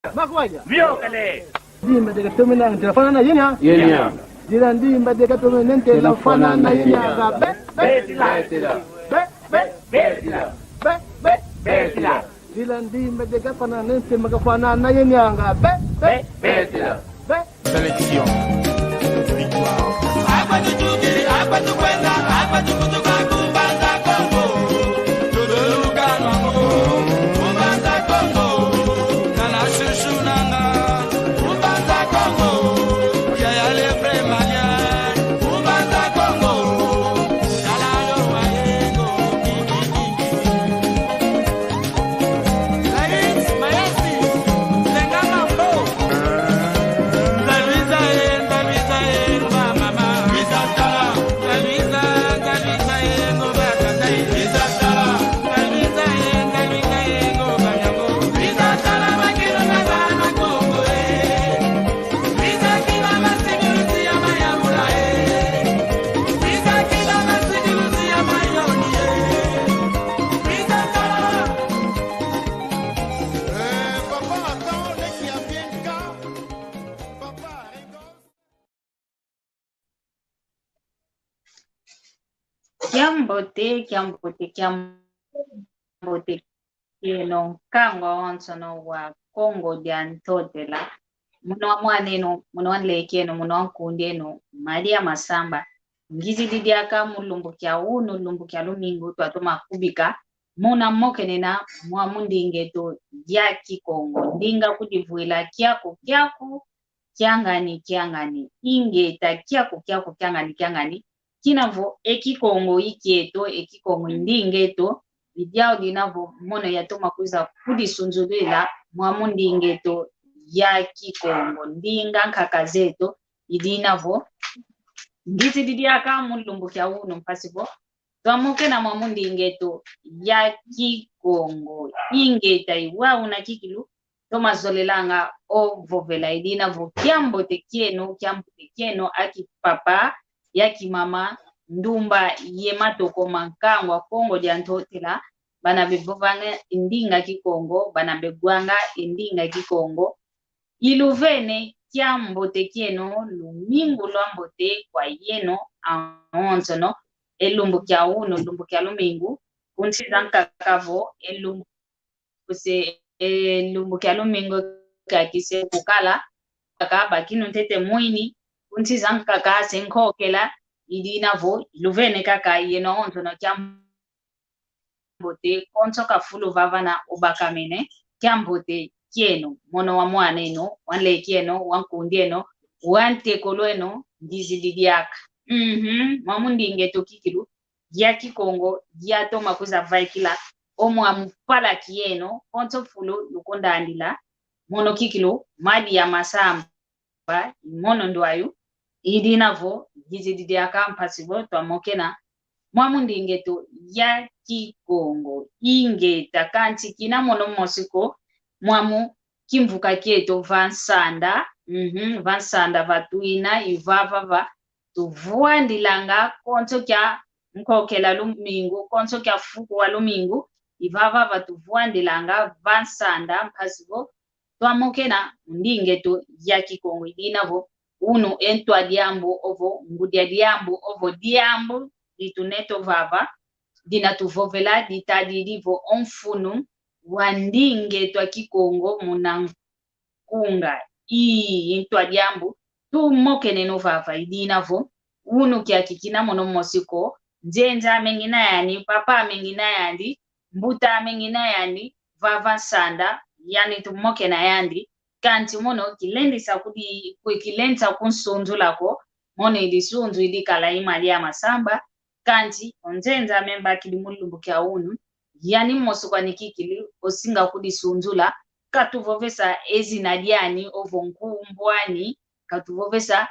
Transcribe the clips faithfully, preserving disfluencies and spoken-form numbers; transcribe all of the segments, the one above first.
Makuaja. Viokele. Ndimba deka tome na ntela fana na yenya. Yenya. Dila ndimba deka tome na ntela fana na yenya. Be, be, be, be, be, be, be, be. Dila ndimba deka fana na ntela maka fana na yenya. Be, be, be, be. Sélection. Victoire. Kiambote, kiambote, kiambote kieno, nkangwa wonsono wa Kongo dia Ntotela. Mono wa mwan'eno, mono wa nlek'eno, mono wa nkund'eno, Maria Masamba. Ngizidi diaka mu lumbu kia unu, lumbu kia lumingu, twatoma kubika muna mokenena mwa mu nding'eto ya Kikongo. Ndinga kudivwila kiaku, kiaku, kiangani, kiangani. Ingeta, kiaku, kiaku, kiangani, kiangani. Kina vo e Kikongo ikieto, e Kikongo i nding'eto, i diau dina vo mono yatoma kwiza kudisunzulila mwa mu nding'eto ya Kikongo. Ndinga nkaka zeto, i dina vo ngizidi diaka mu lumbu kia unu mpasi vo twamokena mwa mu nding'eto ya Kikongo. Ingeta i wau una kikilu, toma zolelanga o vovela i dina vo kiambote kieno, kiambote kieno, a kipapa, ya kimama, ndumba ye matoko ma nkangwa Kongo dia Ntotela, bana bevovanga e ndinga Kikongo, bana begwanga e ndinga Kikongo. Iluvene kiambote kieno, lumingu lwa mbote kwa yeno awonsono, e lumbu kia unu, lumbu kia lumingu, kunsi zankaka vo, e lumbu se, e lumbu kia lumingu kia kise kukala, kaka bakinu ntete mwini, kunsi zankaka se nkokela, i dina vo, luvene kaka yeno awonsono kiambote, konso ka fulu vavana ubakamene, kiambote kieno, mono wa mwan'eno, wa nlek'eno, wa nkund'eno, wa ntekolo'eno, ngizidi diaka. Mhm, mwa mu nding'eto kikilu, ya Kikongo, yatoma kwiza vaikila o mwa mu palaki yeno, konso fulu lukundandila, mono kikilu, Maria Masamba, i mono ndwayu, i dina vo, ngizidi diaka mpasi vo twamokena mwa mu nding'eto ya Kikongo. Ingeta, kansi kina mono mosi ko, mwa mu kimvuka kieto va nsanda, mhm, va nsanda va twina, i vava va tuvwandilanga konso kia nkokela lumingu, konso kia fuku wa lumingu, i vava va tuvwandilanga va nsanda, mpasi vo twamokena mu nding'eto ya Kikongo. I dina vo, unu e ntwa diambu ovo, ngudi a diambu ovo, diambu di tuneto vava, dina tuvovela, ditadidi vo o mfunu wa nding'eto a Kikongo muna nkunga. Ii, i ntwa diambu tumokeneno vava, i dina vo, unu kiaki kina mono mosi ko, nzenza ame ngina yani, papa ame ngina yandi, mbuta ame ngina yandi, vava nsanda, yani tumokena yandi, kansi mono kilendisa kudi, kwe kilendisa kunsunzula ko, mono i disunzu i dikala i Maria Masamba, kansi o nzenza ame mbakidi mu lumbu kia unu, yani mosi kwani kikili, o singa kudisunzula, katuvovesa e zina diani, ovo nkumbu ani, katuvovesa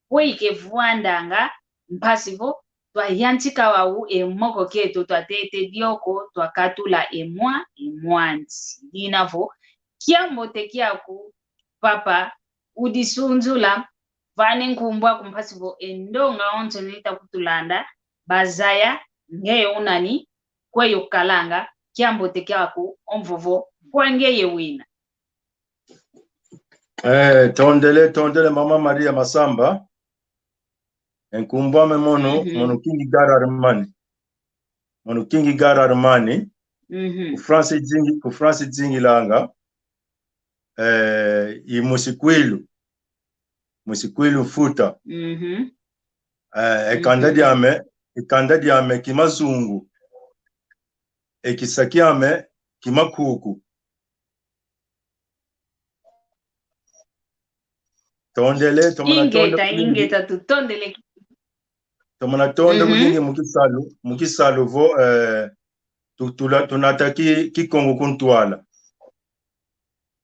kwe ikevwandanga, mpasi vo twayantika wau e moko kieto, twatete dioko, twakatula e mwa, e mwanzi. Dina vo, kiambote kiaku, papa, udisunzula, vane nkumbu aku mpasi vo e ndonga onso nita kutulanda, bazaya, ngeye unani, kweyo kalanga, kiambote kiaku, o mvovo, kwa ngeye wina. Eh, tondele, tondele, Mama Maria Masamba. E nkumbu ame mono, mhm, mono King Gara Armani. Mono King Gara Armani. Mhm. Ku France zingi, ku France zingilanga. Eh, i Musikwilu. Musikwilu Mfuta. Mhm. Eh, e kanda, mhm, diame, e kanda diame Kimazungu. E kisa kiame Kimakuku. Tondele, tomana tonde. Ingeta, kulingi. Ingeta, tutondele. Tomana tonde, mhm, kulingi mu kisalu, mu kisalu vo, eh, tu-, tula-, tunata ki-, Kikongo ku ntwala.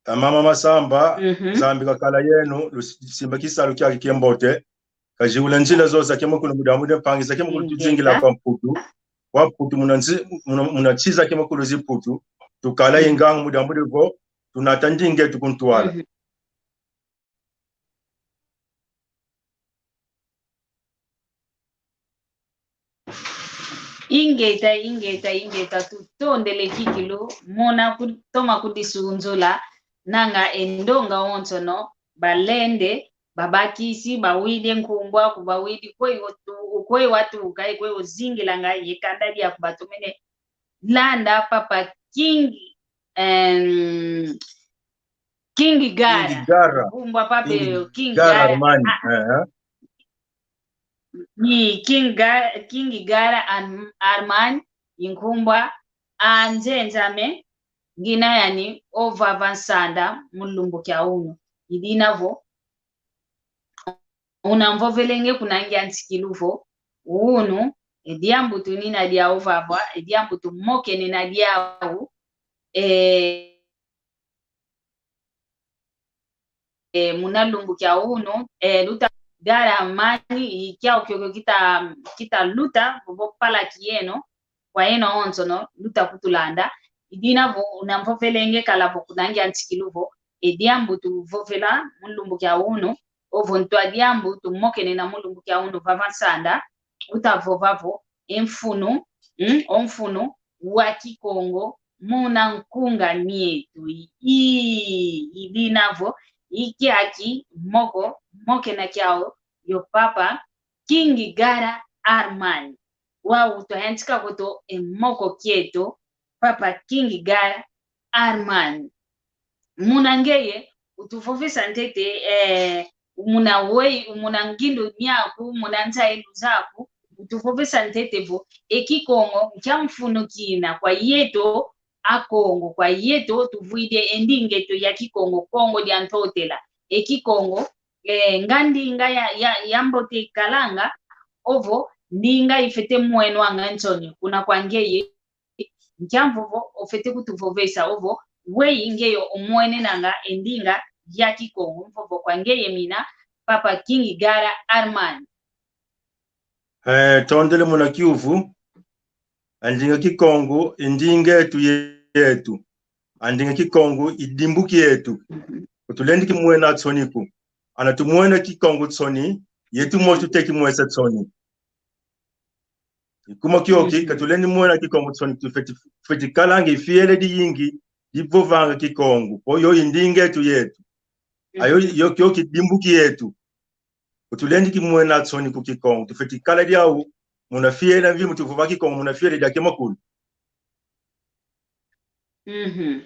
A Mama Masamba, mhm, Nzambi kakala yeno, lusimba kisalu kiaki kiambote. Kaziula nzila zo za kimakulu mu diambu dia mpangi za kimakulu. Ingeta. Tuzingila kwa Mputu. Kwa Mputu muna nzi-, muna, muna nsi za kimakulu zi Mputu. Tukala, mhm, ingangu mu diambu dia vo tunata ndinga eto ku ntwala. Mhm. Ingeta, ingeta, ingeta, tutondele kikilu, muna ku-, toma kudisunzula, nanga e ndonga onsono, balende, babakisi, bawidi e nkumbu aku, bawidi kwe watu-, kwe watuka, kwe wazingilanga, ye kanda diaku batomene landa, Papa King, em, King Gara. King Gara. Nkumbu a papa, King, King Gara, Gara Armani. Ah. Eh, eh. Ni King Ga-, King Gara Arm-, Armani, i nkumbu a nzenza ame, ngina yani ovava nsanda mu lumbu kia unu. I dina vo, unamvovelenge kuna ngia nsikilu vo, unu, e diambu tunina diau vava, e diambu tumokene na diau, e, e, muna lumbu kia unu, e, luta Gara Armani, i kiau kiokio kita, kita luta, vovo palaki yeno, kwa yeno onsono, luta kutulanda. I dina vo, unamvovelenge kala vo kuna ngia nsikilu vo, e diambu tuvovela mu lumbu kia unu, ovo ntwa diambu tumokene na mu lumbu kia unu vava nsanda, utavova vo, e mfunu, mm, o mfunu wa Kikongo muna nkunga mietu. I, i, i dina vo, i kiaki moko, mokena kiau, yo Papa King Gara Armani. Wau twayantika koto e moko kieto, Papa King Gara Armani. Muna ngeye, utuvovesa ntete, eh, muna wei, muna ngindu nyaku, muna nzailu zaku, utuvovesa ntete vo, e Kikongo nkia mfunu kina kwa yeto Akongo, kwa yeto tuvwidi e ndinga eto ya Kikongo, Kongo dia Ntotela. E Kikongo, eh, nga ndinga ya, ya, ya mbote ikalanga, ovo ndinga ifete mwenwanga nsoni, kuna kwa ngeye, nkia mvovo ofete kutuvovesa ovo, wei ngeye omwenenanga e ndinga ya Kikongo, mvovo kwa ngeye mina, Papa King Gara Armani. Eh, tondele muna kiuvu. A ndinga Kikongo, i ndinga etu ye-, yetu. A ndinga Kikongo, i dimbu kietu. Ko tulendi kimwena nsoni ko. Ana tumwena Kikongo nsoni, yetu mo tute kimwesa nsoni. I kuma kioki, mhm, ka tulendi mwena Kikongo nsoni, tufeti, feti kalanga i fiele diyingi, divovanga Kikongo. Ko yo i ndinga etu yetu. Ayo, mhm, yo kioki dimbu kietu. Ko tulendi kimwena nsoni ku Kikongo. Tufeti kala diau, muna fiele mvi mutuvova Kikongo, muna fiele dia kimakulu. Mhm.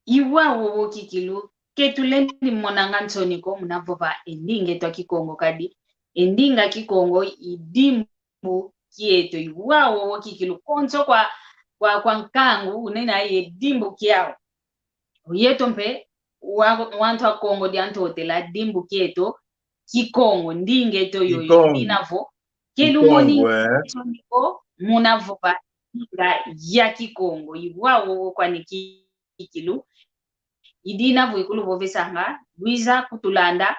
I wau wowo kikilu, ke tulendi monanga nsoni ko muna vova e ndinga eto a Kikongo kadi. E ndinga Kikongo i dimbu kieto, i wau wowo kikilu. Konso kwa, kwa, kwa nkangu, unena ye dimbu kiau. Yeto mpe, wa, wantu a Kongo dia Ntotela, dimbu kieto, Kikongo, ndinga eto yoyo, Kikongo. I dina vo, ke lumoni, Kikongo, eh, nsoni ko muna vova ndinga ya Kikongo, i wau wowo kwani kikilu. I dina vo i kuluvovesanga, lwiza kutulanda,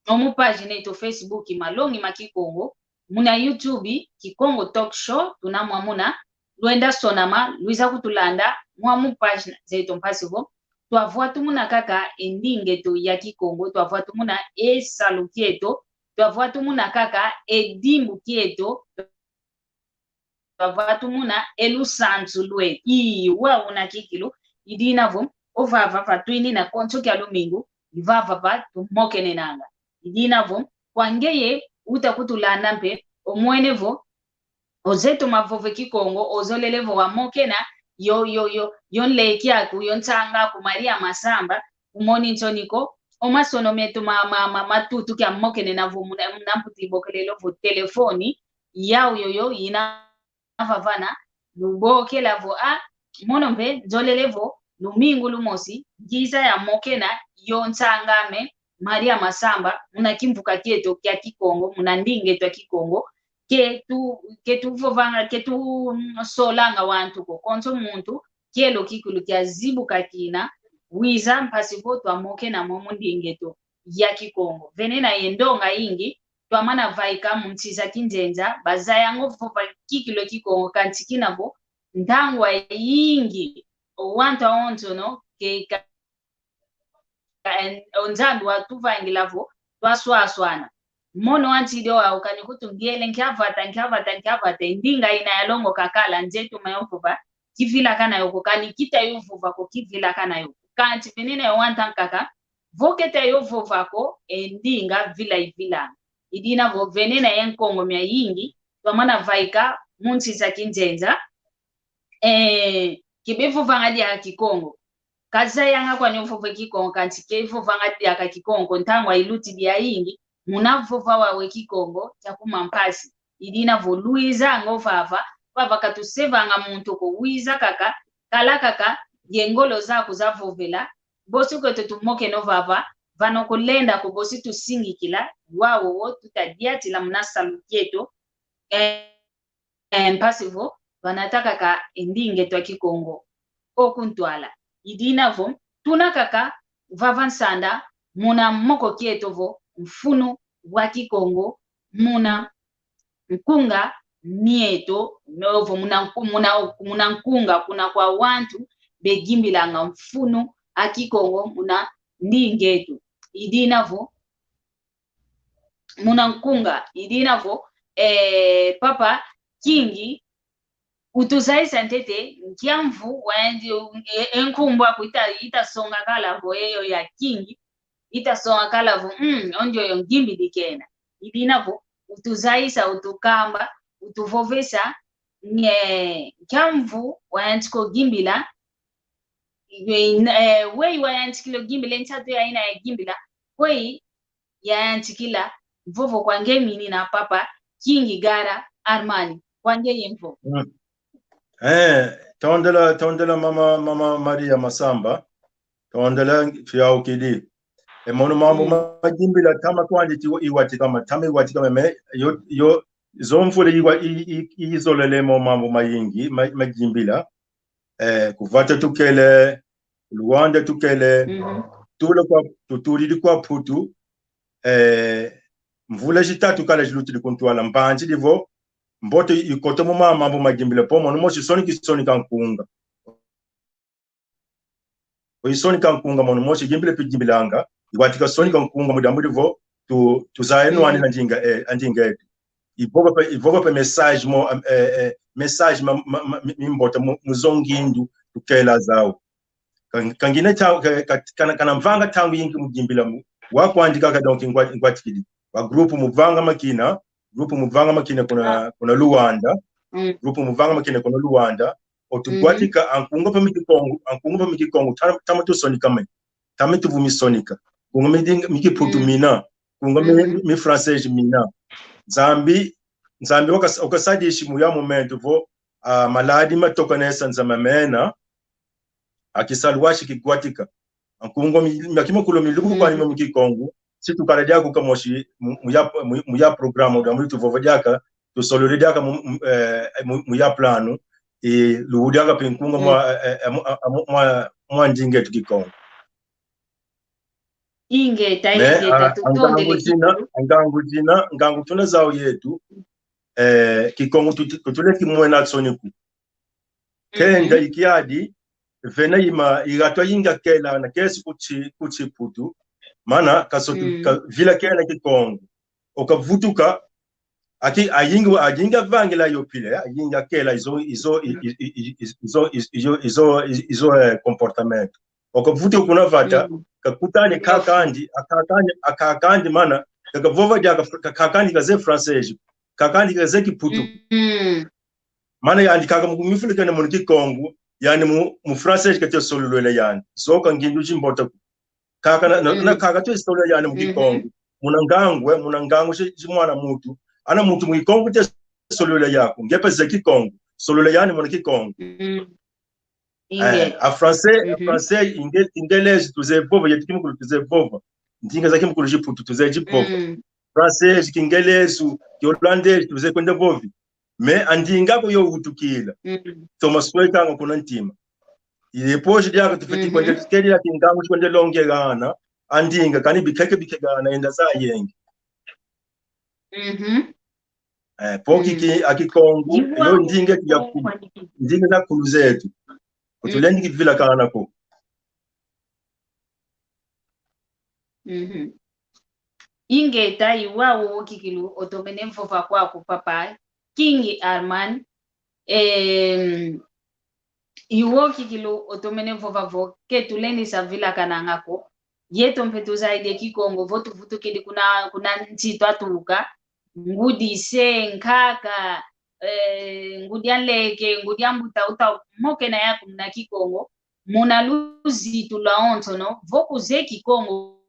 o mu pagina eto Facebook, Malongi ma Kikongo, muna YouTube, Kikongo Talk Show, tuna mwamuna, lwenda sonama, lwiza kutulanda, mwa mu pagina zeto mpasi vo, twavwatumuna kaka e ndinga eto ya Kikongo, twavwatumuna e salu kieto, twavwatumuna kaka e dimbu kieto, twavwatumuna e lusansu lweto. I wau una kikilu, i dina vo, ovava vatwinina konso kia lumingu, i vava va tumokenenanga. I dina vo, kwa ngeye uta kutulanda mpe, omwene vo, ozeto mavova Kikongo, ozolele vo wamokena, yo, yo, yo, yo nleki aku, yo nsanga aku, Maria Masamba, umoni nsoni ko, o masono meto ma, ma, ma, matutu kia mokenena vo muna, muna mputu ibokelelo vo telefoni, yau yoyo, ina vavana, lubokela vo, a, mono mpe, nzolele vo, lumingu lumosi, ngiza yamokena, yo nsang'ame, Maria Masamba, muna kimvuka kieto kia Kikongo, muna nding'eto ya Kikongo, ke tu, ke tuvovanga, ke tu, mm, solanga wantu ko, konso muntu, kielo kikilu kiazibuka kina, wiza mpasi vo twamokena mo mu nding'eto ya Kikongo. Venena ye ndonga yingi, twamana vaika mu nsi za kinzenza, bazayanga vova kikilu Kikongo, kansi kina vo, ntangwa yingi, o wantu awonsono, ke ka, ka, o Nzambi watuvangila vo, twaswaswana. Mono wantidi wau kani kutu ngiele nkia vata, nkia vata, nkia vata, ndinga ina yalongoka kala, nzeto mayompo va, kivilakana yo ko, kani kita yo vova ko, kivilakana yo ko. Kansi venena yo wanta nkaka, vo keta yo vova ko, e ndinga vila ivilanga. I dina vo venena ye Nkongo miayingi, twamana vaika mu nsi za kinzenza, eh, kibevovanga diaka Kikongo. Kazayanga kwani ovova Kikongo, kansi kevovanga diaka Kikongo, ntangwa ilutidi yayingi, muna vova wawe Kikongo, kia kuma mpasi. I dina vo lwizanga ovava, vava katusevanga muntu ko, wiza kaka, kala kaka, ye ngolo zaku zavovela, bosi kweto tumokena ovava, vana okulenda ko bosi tusingikila, wawowo tutadiatila muna salu kieto, eh, eh, mpasi vo, vana takaka e nding'eto ya Kikongo. Oku ntwala. I dina vo, tuna kaka, vava nsanda, muna moko kieto vo, mfunu wa Kikongo, muna nkunga mieto, ovo muna nku-, muna, muna nkunga kuna kwa wantu begimbilanga mfunu a Kikongo muna nding'eto. I dina vo, muna nkunga, i dina vo, eh, Papa Kingi, utuzayisa ntete, nkia mvu, wa endi, e, e nkumbu aku ita, itasonga kala vo, eyo ya Kingi, itasonga kala vo, mm, ondio yo ngimbidi kena. I dina vo, utuzayisa, utukamba, utuvovesa, nye, nkia mvu wayantika ogimbila, eh, weyi wayantikila ogimbila, e nsatu yayina yagimbila, kweyi yayantikila, vovo kwa nge minina Papa Kingi Gara Armani, kwa nge ye mvo. Mm. Eh, tondela, tondela mama, mama Maria Masamba. Tondela fiaukidi. E mono mambu magimbila tama kwandi ti iwatikama, tama iwatikama me, yo, yo, zo mfule iwa, i, i, izolele mo mambu mayingi, ma, magimbila. Eh, ku vata tukele, Luanda tukele, tula kwa, tutulidi kwa Putu, eh, mvula zitatu kala zilutidi ku ntwala mbanzidi vo, mbote ikota mu ma, mambu magimbila po, mono mosi sonika, sonika nkunga. Oisonika nkunga mono mosi, gimbila pe gimbilanga, iwatika sonika nkunga mu diambu di vo, tu, tuzaya nwanina ndinga, eh, a ndinga eto. Ivova pe, ivova pe message mo, eh, eh, message ma, ma, ma, mi, mimbota mu, mu zo ngindu, tukela zau. Ka, ka ngina ta, ka, ka, kana, kana mvanga ntangu yingi mu gimbila mu, wa kwandi kaka donc ngwa, ngwatikidi. Wa grupo muvanga makina, grupo muvanga makina kuna, kuna Luanda. Grupo muvanga makina kuna Luanda. Otugwatika, ankunga pa mi Kikongo, ankunga pa mi Kikongo, ta, tama tusonika me. Tama tuvumisonika. Kunga mi, mi Kiputu mina. Kunga mi, mi francês mina. Nzambi, Nzambi oka, okasadishi mu ya momento vo, ah, maladi matoka nesa Nzambi mena. Akisalu washi kigwatika. Ankunga mi, mi akimakulo mi lubu kwani mu Kikongo. Si tukala diaka kamosi mu, mu ya, mu, mu ya programa, mu tuvova diaka, tusolole diaka mu, mu, eh, mu, mu ya plano, e, lubu diaka pe nkunga mwa, eh, eh, mwa, mwa, mwa ndinga eto Kikongo. Ingeta, ingeta, tutondele Kikongo. Ngangu zina, ngangu tuna zau yetu, eh, Kikongo tutu, tutuleki mwena tsoniku. Kenda ikiadi, vena ima, igatwa inga kela na kesi kuti, kuti Putu, mana kasotu, ka, vila kena Kikongo. Okavutuka, aki, ayingi, ayingi avangila yo pile, ayingi akela izo, izo, i, i, i, i, izo, i, izo, izo, i, izo, eh, comportamento. Okavutuka kuna vata, kakutani kakandi, akakandi, akakandi mana, kakavova dia ka-, kakandi kazeye francês, kakandi kazeye kiputu. Mm. Mana yandi kaka mu kumifulukana muna Kikongo, yandi mu, mu francês kati sololwela yandi. Zoka ngindu zimbote ko. Kaka na, na, na kaka tu sololwela yandi mu Kikongo. Muna ngangu, eh, muna ngangu zi, zi mwana muntu. Ana muntu mu Kikongo te sololwela yaku. Nge pe zeye Kikongo. Sololwela yandi muna Kikongo. Mm. Eh, a français, a français, inge-, ingelezi tuzeye vova, yetu kimakulu tuzeye vova. Ndinga za kimakulu ziputu tuzeye zivova. Mm. Français, kingelezi, ki holandês tuzeye kwenda vovi. Mais a ndinga ko yo utukila. Mm. Toma swekanga kuna ntima. I depois diaka tufwete kwenda kedi ya kingangu kwenda longegana, a ndinga kani bikeke bikegana enda zayenge. Mhm. Eh, po kiki a Kikongo, yo ndinga ya ku-, ndinga za kulu zetu. Kutulendi kivilakana ko. Mhm. Ingeta, i wau kikilu otomene vova kwaku, papa King Arman. Em, i wau kikilu otomene vova vo ke tulendi sa vilakananga ko. Yeto mpe tuzaidi e Kikongo vo tuvutukidi kuna, kuna nsi twatuka. Ngudi se, nkaka, eh, ngudi a nleke, ngudi a mbuta, uta mokena yaku muna Kikongo. Muna luzitu lwawonsono, vo kuzeye Kikongo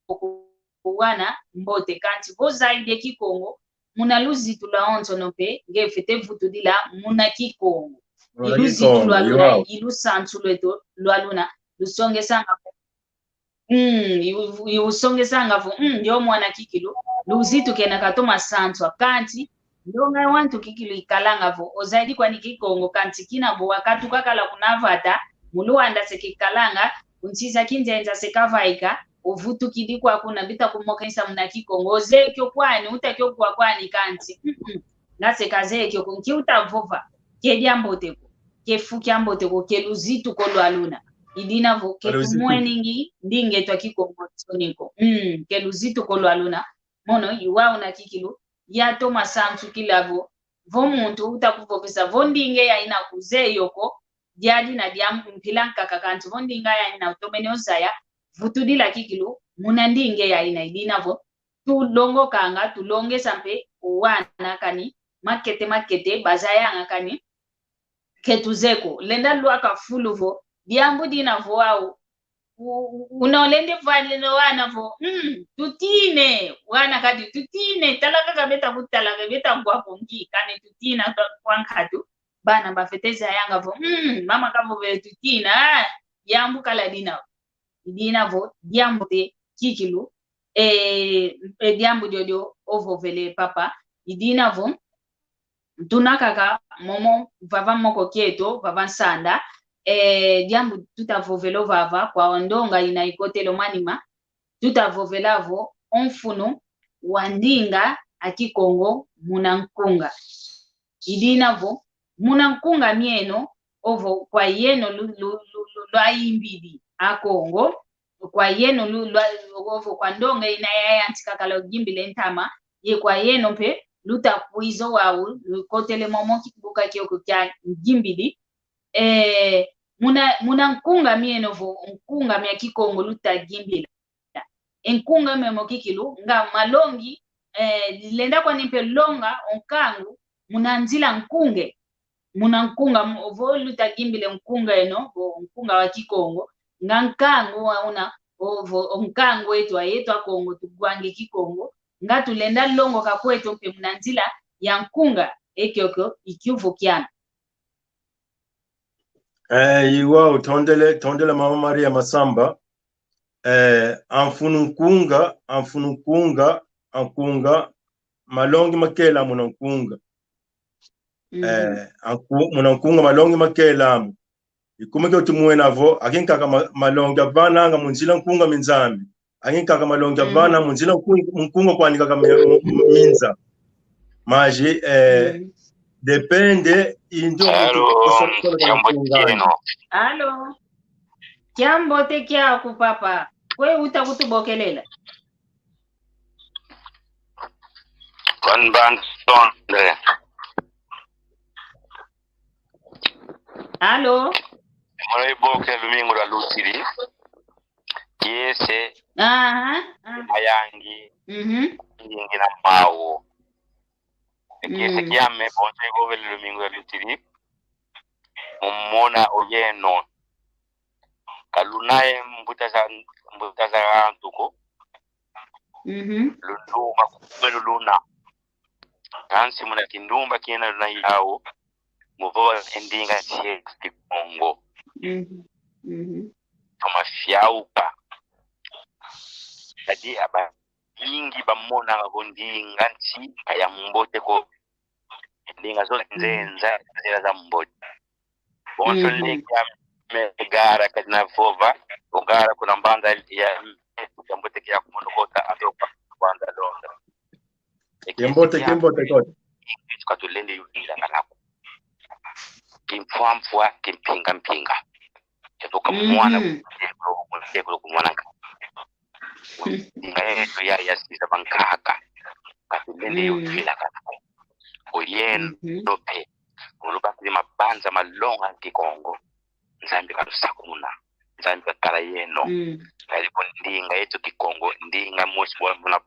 ku wana mbote, kansi vo zaidi e Kikongo, muna luzitu lwawonsono mpe, nge fwete vutudila muna Kikongo. I luzitu lwa luna, i lusansu lweto lwa luna, lusongesanga vo, mm, i u-, i usongesanga vo, mm, ndio mwana kikilu, luzitu kena katoma sanswa, kansi ndonga wantu kikilu ikalanga vo, ozaidi kwani Kikongo, kansi kina vo wakatuka kala kuna vata, mu Luanda se kikalanga, ku nsi za kinzenza se kavaika, ovutukidi kwa kuna bita kumokensa muna Kikongo, ozeye kio kwani, uta kio kwa kwani kansi. Mm-mm. Nga se kazeye kio ko, nki uta vova, ke diambote ko, ke fu kiambote ko, ke luzitu ko lwa luna. I dina vo, ke tumweningi, ndinga eto a Kikongo nsoni ko. Mm, ke luzitu ko lwa luna. Mono, i wau na kikilu, yatoma sansukila vo, vo muntu uta kuvovesa vo ndinga eyi ina kuzeye yo ko, diadi na dia mpila nkaka kansi vo ndinga eyi ina utomene ozaya, vutudila kikilu muna ndinga eyi ina. I dina vo tulongokanga, tulongesa mpe o wana kani makete makete bazayanga kani ke tuzeye ko. Lenda lwaka fulu vo diambu dina vo wau u-, u-, una ulendi vwalila wana vo, mm, tutine, wana kadi tutine, tala kaka beta kutala, beta ngwa ko ngi, kani tutina kwa, kwa nkatu, bana bafwete zayanga vo, mm, mama kavovele tutina, ah, diambu kala dina. I dina vo, diambu de kikilu, e, e diambu diodio ovovele papa, i dina vo, tuna kaka momo vava moko kieto, vava nsanda, e, diambu tuta vovela o vava, kwa o ndonga ina ikotele o manima, tuta vovela vo o mfunu wa ndinga a Kikongo muna nkunga. I dina vo, muna nkunga mieno, ovo kwa yeno lu-, lu-, lu-, lu-, lwayimbidi a Kongo, kwa yeno lu-, lwa-, ovo kwa ndonga ina yayantika kala ugimbile ntama, ye kwa yeno mpe luta kwiza wau, lukotele momo kibuka kiokio kia ngimbidi. Eh, muna, muna nkunga mieno vo, nkunga mia Kikongo luta gimbila. E nkunga mia mo kikilu, nga malongi, eh, lenda kwani mpe longa o nkangu, muna nzila nkunge. Muna nkunga, m-, ovo luta gimbile nkunga eno, vo nkunga wa Kikongo, nga nkangu wa una, ovo, o nkangu eto, a yeto a Kongo, tugwange Kikongo, nga tulenda longoka kweto mpe muna nzila ya nkunga, e kiokio, i kiuvu kiame. Eh, i wau, tondele, tondele Mama Maria Masamba. Eh, a mfunu nkunga, a mfunu nkunga, a nkunga, malongi makela muna nkunga. Mhm. Eh, a nku-, muna nkunga malongi makela amu. I kuma kio tumwena vo, aki nkaka ma-, malongi avananga mu nzila nkunga mi Nzambi. Angi nkaka malongi avana mu nzila nku-, nkunga kwani kaka mi-, mu-, mu-, minza. Maji, eh, depende indo muntu kusokola kwa nkunga andi. Alo. Kiambote kiaku, papa. Kwe uta kutubokelela? Ban, ban, sonde. Alo. Mwana iboke lumingu lwa lusidi. Kiese, aha, ah, mayangi, mhm, ndingi na mau. Kiese, mm, kiame, bonso ivovele lumingu ya lutili, mumona oyeno. Ka lunaye mbuta za, mbuta za antu ko. Mhm. Lunduma kumbe luluna. Kansi muna kindumba kiena luna yau, muvova e ndinga zietu Kikongo. Mhm. Mhm. Toma fiauka. Kadi aba mingi bamona vo ndinga nsi ka ya mbote ko. Ndinga zo nzenza, nzila za mbote. Bonso, mhm, leki ame Gara kadi na vova, o Gara kuna mbanza ya, ya mbote kia kumono kota, ando kwa mbanza Londres. Kimbote, kimbote kota. Ka tulendi yuvila ngalako. Kimpwampwa, kimpingampinga. Eto ka mwana, mhm, kutekolo, kutekolo kumwana ka. Ndinga yeto ya, ya sisa bankaka. Ka tulendi, mm, yuvila ngalako. Oyeno, mhm, mpe. Ulubakidi mabanza malonga Kikongo. Nzambi kalusakumuna. Nzambi kakala yeno. Mm. Kadi vo ndinga yeto Kikongo, ndinga mosi bwa muna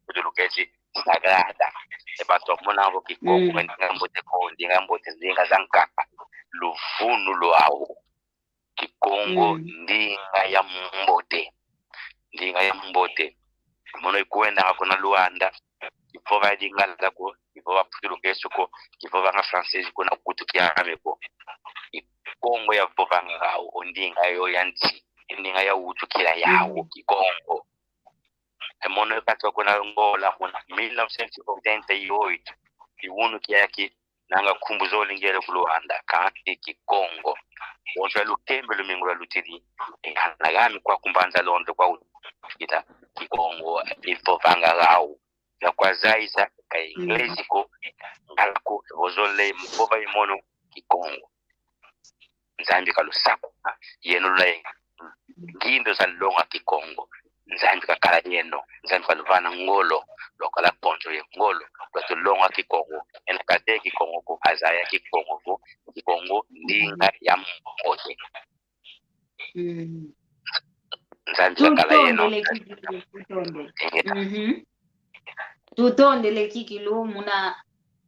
kutulukesi sagrada. E bantu bamona vo Kikongo, mm, ndinga mbote ko, ndinga mbote, ndinga za nkaka. Luvunu lwau. Kikongo, mm, ndinga ya mbote. Ndinga ya mbote. Mono ikwenda kuna Luanda. Ivova Lingala ko, ivova Português ko, ivovanga Francês ko, na kutu kiame ko. Kikongo yavovanga ngau, o ndinga yo ya nsi, ndinga ya wutukila yau, mm, Kikongo. E mono ikatwa kuna Angola, kuna mil novecentos e oitenta e oito, iwunu kiaki, nanga nkumbu zole ngele ku Luanda, kansi Kikongo. Bonso ya lukembe lumingu lwa lutili, e hana gami kwa ku mbanza Londres kwa kita, Kikongo ivovanga ngau. Ya kwa zaisa ka, mm, Inglês ko, Lingala ko, ozole mvova i mono Kikongo. Nzambi kalusakuma, yeno luna ye ngindo za longa Kikongo. Nzambi kakala yeno, Nzambi kaluvana ngolo, lwakala konzo ye ngolo, lwatulonga Kikongo, ena kazeye Kikongo ko, azaya Kikongo ko, Kikongo ndinga ya mbote. Mm. Nzambi kakala yeno. Tutondele kikilu, tutondele. Ingeta. Mhm. Tutondele kikilu muna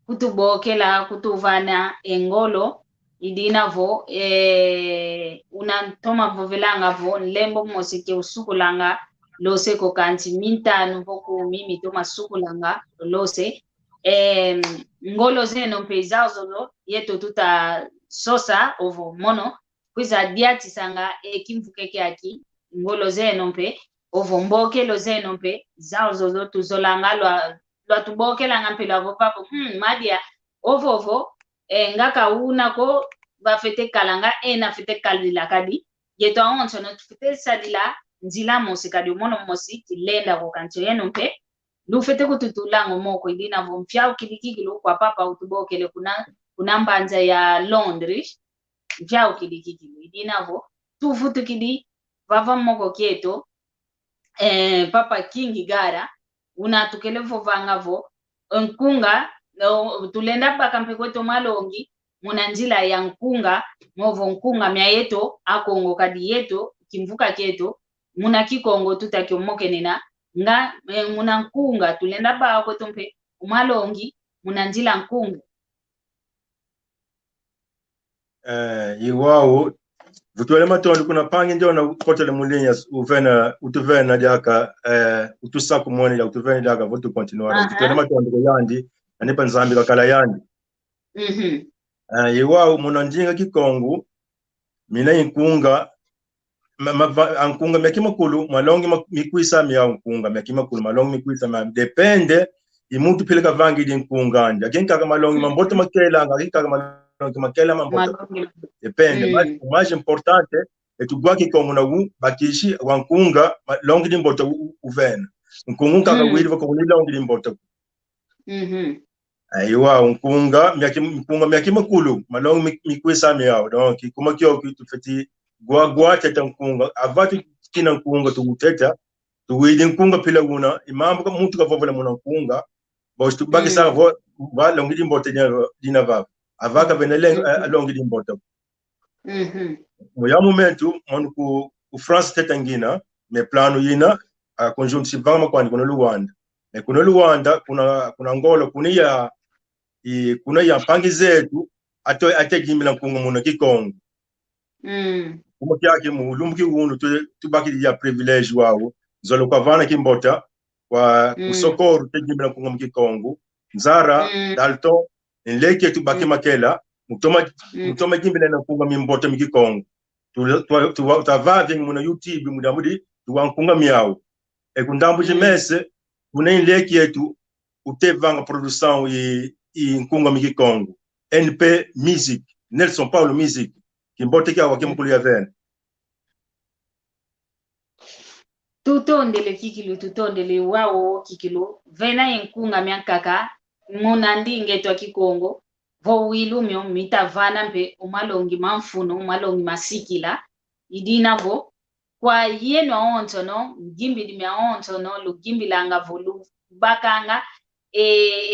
kutubokela, kutuvana e ngolo, i dina vo, eh, una ntoma vovelanga vo, nlembo mosi ke usukulanga lose ko, kansi mintanu vo kumi mitoma sukulanga lose. Em, ngolo zeno mpe zau zozo, yeto tuta sosa ovo mono, kwiza diatisanga e kimvuke kiaki, ngolo zeno mpe, ovo mbokelo zeno mpe, zau zozo tuzolanga lwa, lwatubokelanga mpe lwavova vo, hmm, madia, ovovo, e, nga ka una ko, vafete kalanga, ena fete kalila kadi, yeto awonsono tufete sadila nzila mosi kadi o mono mosi, kilenda ko kansi yeno mpe, lufete kututulanga o moko, i dina vo mfiaukidi kikilu kwa papa utubokele kuna, kuna mbanza ya Londres, mfiaukidi kikilu, i dina vo tuvutukidi vava moko kieto, eh, Papa King Gara, una tukele vovanga vo, nkunga, no, tulenda baka mpe kweto malongi muna nzila ya nkunga, movo nkunga mia yeto, Akongo kadi yeto, kimvuka kieto, muna Kikongo tuta kiomokenena, nga, eh, muna nkunga, tulenda baka kweto mpe, o malongi, muna nzila nkunga. Eh, iwau, vutwele matondo kuna mpangi ndiona ukotele mu linha, uvena, utuvena diaka, eh, utusakumuna diaka, utuvena diaka, vo tukontinuará. Aha. Vutwele matondo kuyandi, anipa Nzambi kakala yandi. Mhm. Eh, iwau, muna ndinga Kikongo, mina inkunga, ma, ma, va, ankunga mia kimakulu, malongi ma, mikwisa mia nkunga, mia kimakulu, malongi mikwisa mia, depende, i muntu pila kavangidi nkunga andi. Agi nkaka malongi mambote makelanga, agi nkaka malongi makela mambote. Malongi. Depende. Mm. Mas, o mais importante, e tugwa Kikongo na u, bakisi, wa nkunga, malongi dimbote u, u, uvena. Nkunga nkaka widi va Kongo ni longi dimbote. Mhm. Aiwa, nkunga, mia ki, nkunga mia kimakulu, malongi mi, mikwisa miau. Donc, kuma kioki tufeti gwa, gwa teta nkunga. Ava tukina nkunga, tuteta, tuwidi nkunga pila una, i mambu ka muntu kavovela muna nkunga, bosi tubakisa vo, va longi dimbote dina, dina vava. Ava kavena leng, eh, longi dimbote. Mhm. Mu ya momento, mono ku, ku France teta ngina, me plano ina, a conjunto si vanga makwandi kuna Luanda. Me kuna Luanda, kuna, kuna Angola, kuna ya, i, kuna ya mpangi zetu, ato, ate gimbila nkunga muna Kikongo. Mm. Kuma kiaki mu lumbu ki unu tu, tubaki ya privilégio wau. Nzolo kwa vana kimbota, kwa, mm, ku Socorro, te gimbila nkunga mu Kikongo. Nzara, mm, Dalton, e nleke tubaki, mm, makela, mutoma, mm, mutoma gimbila na nkunga mimbota mi Kikongo. Tu, tu, tu, tavavenge muna YouTube, muna mudi, tuwa nkunga miau. E ku ndambu, mm, zimese, kuna e nleke etu, ute vanga produção i, i nkunga mi Kikongo. N P Music, Nelson Paulo Music, kimbote kiau wa kimukulu ya vene. Tutondele kikilu, tutondele wau kikilu, vena ye nkunga miankaka, muna ndinga eto a Kikongo, vo wilumio, mitavana mpe o malongi ma mfunu, o malongi masikila, i dina vo, kwa yeno awonsono, ngimbidi miawonsono, lugimbilanga vo lubakanga, e,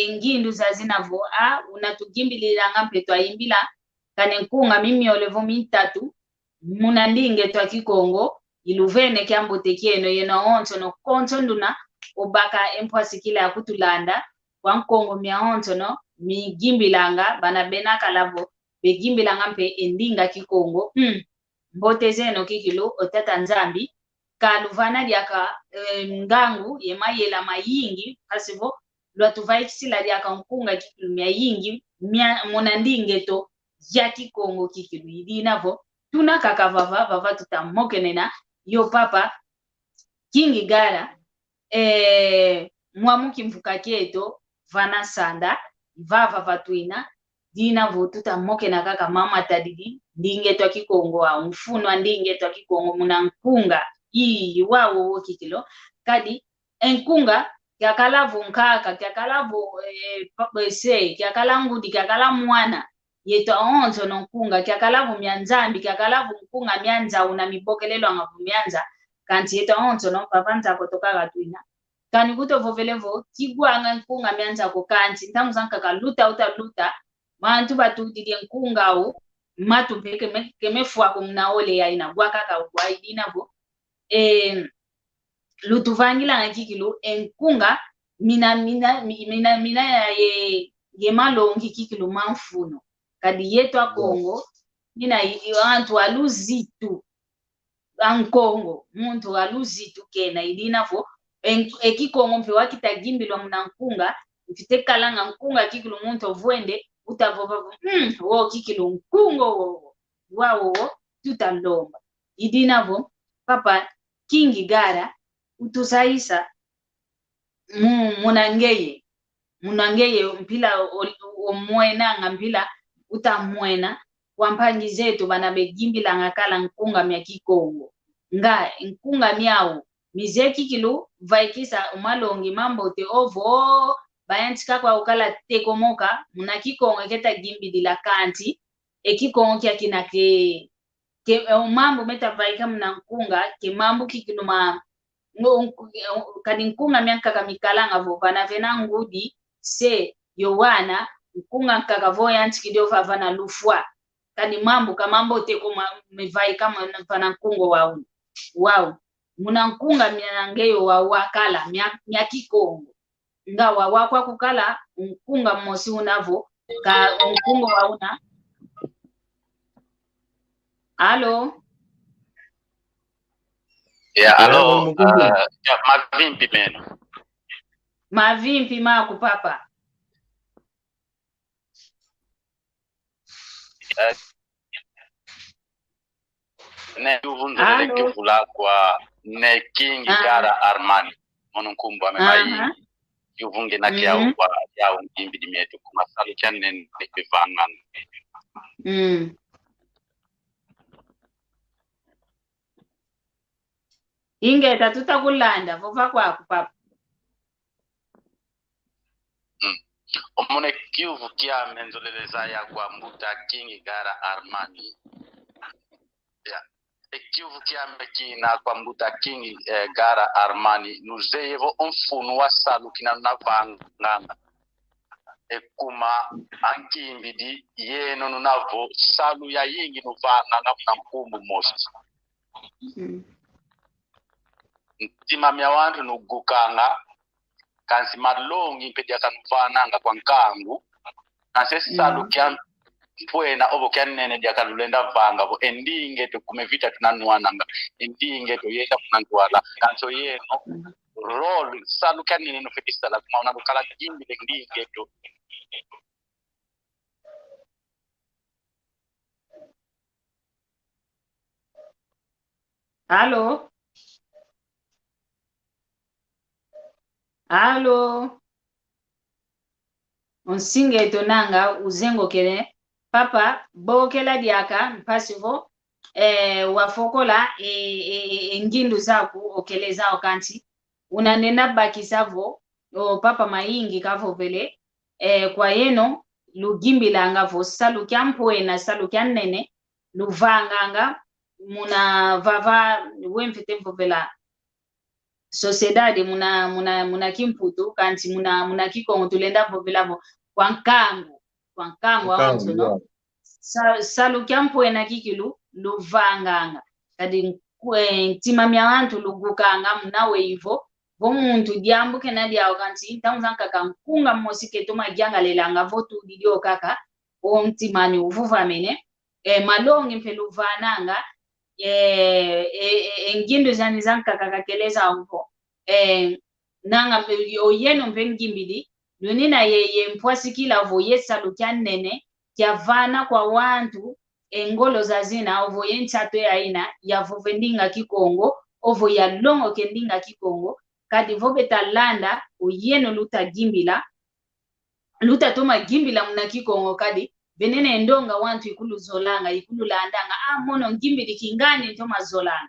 e ngindu zazina vo, a, una tugimbililanga mpe twayimbila, kani nkunga mimiole vo mitatu, muna ndinga eto a Kikongo, iluvene kiambote kieno, yeno awonsono, konso nduna, obaka e mpwasikila ya kutulanda, kwa Nkongo miawonsono, migimbilanga, bana bena kala vo, begimbilanga mpe e ndinga Kikongo, mm. Mbote zeno kikilu, o Tata Nzambi, kaluvana diaka, eh, ngangu ye mayela mayingi, mpasi vo lwatuvaikisila diaka nkunga kikilu miayingi, mia, muna ndinga eto ya Kikongo kikilu. I dina vo, tuna kaka vava, vava tutamokenena, yo papa, King Gara, eh, mwamu kimvuka kieto, vana sanda, vava vatuina, dina vo tutamokena kaka mama tadidi, ndinga eto a Kikongo a, mfunu a ndinga eto a Kikongo muna nkunga, ii, wau wo kikilu, kadi, e nkunga, kiakala vo nkaka, kiakala vo, eh, pa, eh, se, kiakala ngudi, kiakala mwana, yeto awonsono nkunga, kiakala vo mia Nzambi, kiakala vo nkunga mia nza una mibokelelwanga vo mia nza, kansi yeto awonsono, papa Nzako toka katuina. Kani kutovovele vo, kigwanga nkunga mia Nzako kansi, ntangu zankaka luta, uta luta, mantu batudidi e nkunga au, matu mpe keme, kemefwa ko muna ole ya ina, gwa kaka ugwa i dina vo. Eh, lutuvangilanga kikilu, e nkunga, mina, mina, mi, mina, mina ya ye, ye malongi kikilu ma mfunu. Kadi yeto a Kongo, mina i, i antu a luzitu. A Nkongo, muntu a luzitu kena, i dina vo, e, e Kikongo mpe wakita gimbilwa muna nkunga, mfite kalanga nkunga kikilu muntu ovwende, utavova vo, mm, wo kikilu nkunga wo, wo, wau wo, tutalomba. I dina vo, papa King Gara, utuzayisa, mu, muna ngeye, muna ngeye mpila o, o, omwenanga mpila utamwena, kwa mpangi zeto bana begimbilanga kala nkunga mia Kikongo. Nga nkunga miau, mize kikilu vaikisa o malongi mambote ovo, bayantika kwa ukala tekomoka, muna Kikongo keta gimbidila kansi, e Kikongo kiakina ke, ke, eh, o mambu meta vaika muna nkunga, ke mambu kikilu ma, ngu-, nku-, eh, kadi nkunga miankaka mikalanga vo vana vena ngudi, se, yo wana, nkunga nkaka vo yantikidi ovava na lufwa. Kadi mambu ka mambote ko ma, mevaika ma, vana nkunga wau. Wau. Muna nkunga mia ngeyo wau wakala, mia, mia Kikongo. Nga wawa kwakukala nkunga mosi una vo, ka nkunga wa una. Alo? Ya, alo, ah, ya, mavimpi meno. Mavimpi maku, papa. Eh, ne, yuvunzele kiuvula kwa ne King Gara Armani. Mono nkumbu ame mayingi. Yuvunge na kiau kwa yau ngimbidi mietu kuma salu kia nene kivanga. Mm. Ingeta, tutakulanda, vova kwaku, papa. Mm. Omone kiuvu kiame nzolele zaya kwa mbuta King Gara Armani. Ya. E kiuvu kiame kina kwa mbuta King, eh, Gara Armani. Nuzeye vo o mfunu wa salu kina navanganga. E kuma angimbidi yeno nuna vo salu yayingi nuvanganga muna nkumbu mosi. Mm. Ntima mia wantu nugukanga, kansi malongi mpe diaka nuvananga kwa nkangu, kansi e salu kia mpwena ovo kia nene diaka lulenda vanga vo, e ndinga eto kuma e vita tunanwananga, e ndinga eto yenda kuna ntwala, kansi oyeno, rôle, salu kia nene nufeti sala, kuma una lukala kimbile ndinga eto. Alo? Alo? O nsinga eto nanga uzengokele, papa, bokela diaka, mpasi vo, eh, wafokola, eh, eh, eh, eh, ngindu zaku, okele zau kansi, una nena bakisa vo, o papa Mayingi kavovele, eh, kwa yeno, lugimbilanga vo salu kia mpwena, salu kia nene, luvanganga, muna vava, we mfwete vovela sociedade, muna, muna, muna Kimputu, kansi muna, muna Kikongo tulenda vovela vo, kwa nkangu, kwa nkangu, nkangu, awonsono. Sa-, salu kia mpwena kikilu, luvanganga. Kadi nku-, eh, ntima mia wantu lugukanga muna weyi vo, vo muntu diambu kena diau kansi, ntangu zankaka nkunga mosi ketoma yangalelanga vo tudidi o kaka, o ntima ni uvuvamene, eh, malongi mpe luvananga, eh, eh, eh, eh, ngindu zani zankaka kakele zau vo, eh, nanga mpe, oyeno mpe ngimbidi, lunina ye, ye mpwasikila vo ye salu kia nene, kia vana kwa wantu, e ngolo zazina, ovo ye nsato yayina, yavove ndinga Kikongo, ovo yalongoke ndinga Kikongo, kadi vo beta landa, oyeno luta gimbila, luta toma gimbila muna Kikongo kadi, bene ne ndonga wantu ikuluzolanga, ikululandanga, ah, mono ngimbidi kingandi ntoma zolanga.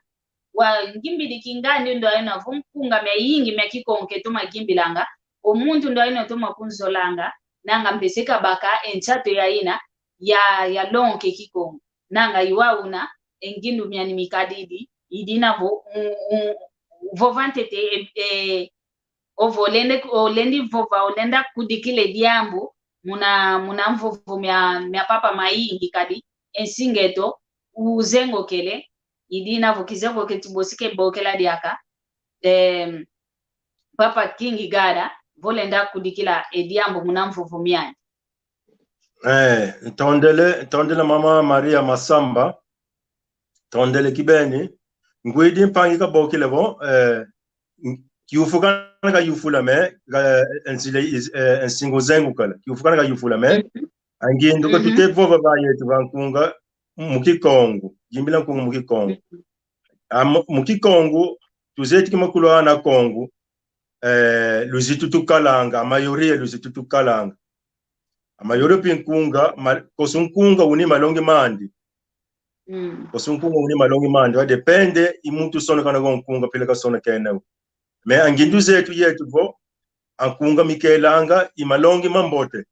Wa ngimbidi kingandi ndo ayina vo nkunga miayingi mia Kikongo ketoma gimbilanga, o muntu ndo ayina otoma kunzolanga, nanga mpe se kabaka e nsato yayina, ya, yalongoke Kikongo. Nanga i wauna, e ngindu miani mikadidi, idina vo, u, u, vova ntete, e, e, ovo olende, olendi vova, olenda kudikila e diambu, muna, muna mvovo mia, mia papa Mayingi kadi, e nsinga eto, uzengokele, idina vo kizengokele tubosi kebokela diaka, em, papa King Gada, vo olenda kudikila e diambu muna mvovo miani. Eh, ntondele, ntondele mama Maria Masamba. Ntondele kibeni. Ngwidi mpangi kabokele vo, eh, n-, kiyufu kana kayufula me, ka, eh, nsile is-, eh, nsinga uzengukala. Kiyufu kana kayufula me. Mhm. A ngindu ka tute vova va yetu va nkunga mu Kikongo. Gimbila nkunga mu Kikongo. Mhm. A mu, mu Kikongo, tuzeti ki makulu ana Kongo, eh, luzitu tukalanga, a maioria luzitu tukalanga. A maioria pi nkunga, ma-, kosu nkunga uni malongi mandi. Mm. Kosu nkunga uni malongi mandi. Wa depende, i muntu usonekana ko nkunga, pila kasonekene. Me a ngindu zetu yetu vo, a nkunga mikelanga, i malongi mambote.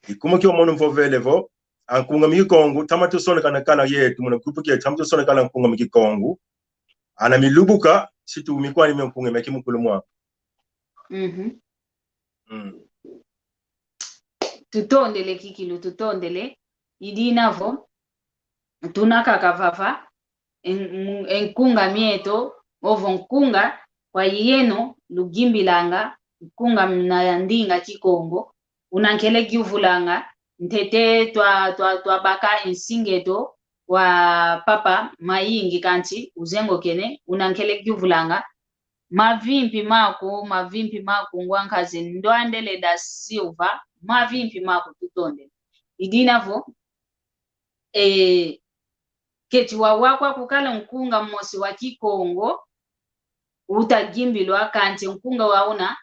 I kuma kio mono mvovele vo, a nkunga mi Kikongo, tama tusonekana kala yetu, muna grupu kietu, tama tusonekana nkunga mi Kikongo. Ana milubuka, situ mikwani mia nkunga mia kimukulu mwa. Mhm. Mm. Tutondele kikilu, tutondele. Idina vo, tuna kaka vava, en-, mu-, e nkunga mieto, ovo nkunga, kwa yeno, lugimbilanga, nkunga muna ndinga Kikongo, una nkele kiuvulanga, ntete twa, twa, twabaka e nsinga eto, wa papa Mayingi kansi, uzengokene, una nkele kiuvulanga, mavimpi maku, mavimpi maku, ngwa nkazi Ndwandele da Silva, mavimpi maku tutondele. Idina vo, eh, keti wawa kwa kukala nkunga mosi wa Kikongo, uta gimbilwa kansi nkunga wauna,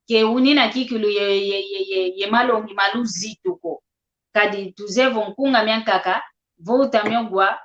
ke unina kikilu ye, ye, ye, ye, ye malongi ma luzitu ko. Kadi tuzeye vo nkunga miankaka, vo uta mio gwa,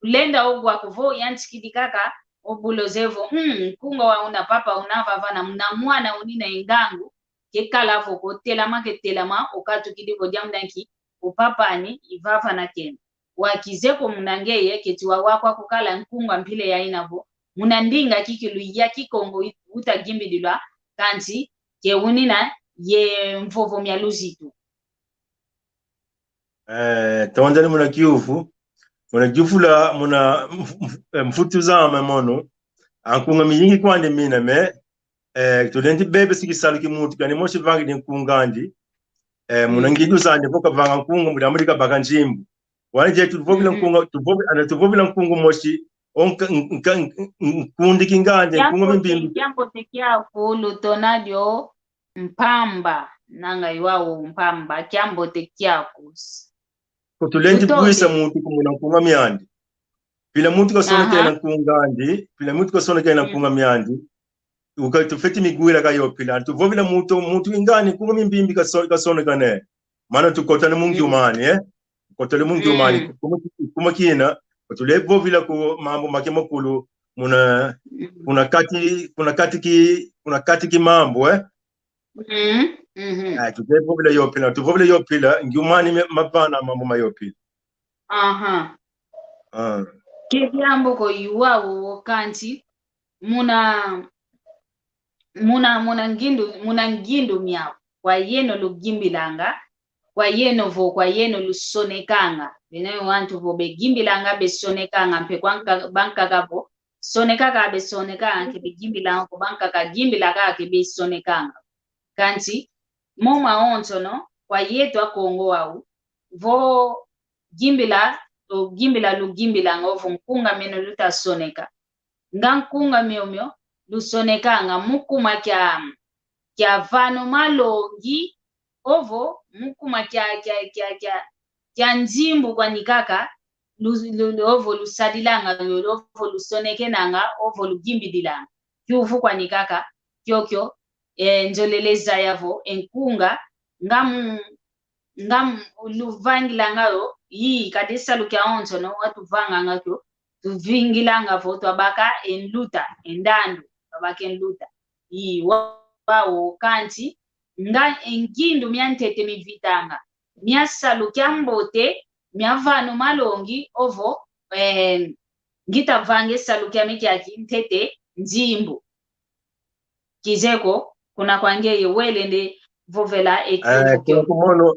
ulenda ogwa ko vo yantikidi kaka, obuloze vo, mm, nkunga wauna papa una vavana, muna mwana unina e ngangu, ke kala vo ko telama ke telama, okatukidi vo diambu dia nki, o papa ani, i vavana kena. Wa kizeye ko muna ngeye, keti wawa kwa kukala nkunga mpila yayina vo, muna ndinga kikilu ya Kikongo i-, uta gimbililwa, kansi, ke unina ye mvovo mia luzitu. Eh, tondele muna kiuvu, muna kiuvu la, muna mf-, mf-, eh, mfutu zame mono, A nkunga miyingi kwandi mina, mais, eh, tulendi bebe si kisalu ki muntu kani mosi vangidi nkunga andi. Eh, muna ngindu zandi vo kavanga nkunga, mu diambu di kabaka nzimbu. Wani je tuvovila nkunga, tuvovi-, ana tuvovila nkunga mosi, o nka-, nka-, nka-, nkundi kingandi, nkunga mimbimbi. Kiambote kiaku, lutona dio mpamba, nanga iwau mpamba, kiambote kiaku. Ko tulendi bwisa muntu ko muna nkunga miandi. Pila muntu kasonekena nkunga andi, pila muntu kasonekena nkunga miandi. Uka tufeti migwila ka yo pila. Tuvovila muntu, muntu ingani nkunga mimbimbi kaso-, kasonekane. Mana tukotane mu ngiumani, eh? Tukotane mu ngiumani. Kuma, kuma kina, ko tule vovila ku mambu make makulu muna, kuna kati, kuna kati ki, kuna kati ki mambu, eh? Mm, mhm. Ah, tuvovile yo pila, tuvovile yo pila, ngiumani me-, mavana mambu ma yo pila. Aha. Ah. Ke diambu ko iwau kansi, muna, muna, muna ngindu, muna ngindu miau, kwa yeno lugimbilanga, kwa yeno vo, kwa yeno lusonekanga. Beno wantu vo begimbilanga, besonekanga, mpe kwa nka-, bankaka vo, soneka ka besonekanga, ke begimbilanga, ko bankaka gimbila ka ke besonekanga. Kansi, mo mawonsono, kwa yeto a Kongo wau, vo gimbila, o gimbila lugimbilanga, ovo nkunga meno luta soneka. Nga nkunga miomio, lusonekanga, mu kuma kia, kia vano malongi, ovo, mu kuma kia, kia, kia, kia, kia nzimbu kwani kaka, lu-, lu-, lu-, ovo lusadilanga, lu-, lu-, ovo lusonekenanga, ovo lugimbililanga. Kiuvu kwani kaka, kiokio, eh, nzolele zaya vo, e nkunga, nga mu-, nga mu-, luvangilanga yo, ii, kadi salu kiawonsono, watuvanganga kio, tuvingilanga vo, twabaka e nluta, e ndandu, twabaka e nluta. Ii, wa-, wau, kansi, nga e ngindu mia ntete mivitanga, mia salu kiambote, mia vano malongi, ovo, eh, ngita vanga e salu kiame kiaki ntete nzimbu. Kizeye ko, kuna kwa ngeye welende vovela e, eh, kiuvu kio. Kuna kumono,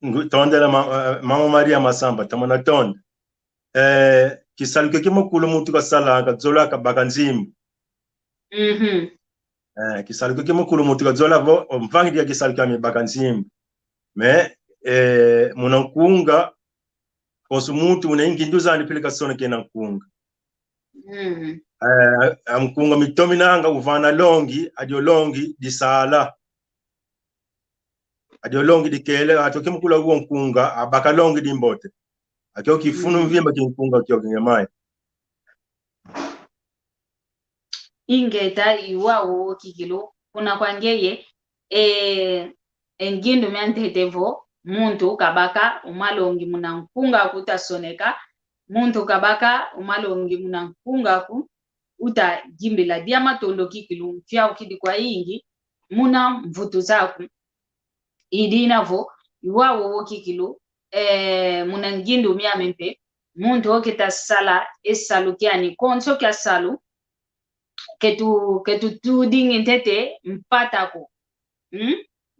ngu-, tondela ma-, eh, Mama Maria Masamba, tamana tonda. Eh, kisalu kiaki makulu muntu kasala, kazola kabaka nzimbu. Mhm. Eh, kisalu kiaki makulu muntu kazola vo, o mvangidi ya kisalu kiame baka nzimbu. Mais, eh, muna nkunga, konso muntu una e ngindu zandi pila kasonekena nkunga. Mhm. Eh, a nkunga mitominanga uvana longi, adio longi disala. Adio longi dikele, ato kimukula uo nkunga, abaka longi dimbote. Akio kifunu mvimba ki nkunga kio kingemai. Ingeta iwau kikilu, kuna kwa ngeye, e, e ngindu mia ntete vo, muntu kabaka o malongi muna nkunga aku uta soneka, muntu kabaka o malongi muna nkunga aku uta gimbila. Dia matondo kikilu, mfiau kidi kwayingi, muna mvutu zaku. I dina vo, iwau kikilu, eh, muna ngindu miame mpe, muntu okita sala e salu kiani, konso kia salu, ke tu-, ke tutudingi ntete mpata ko. Hmm?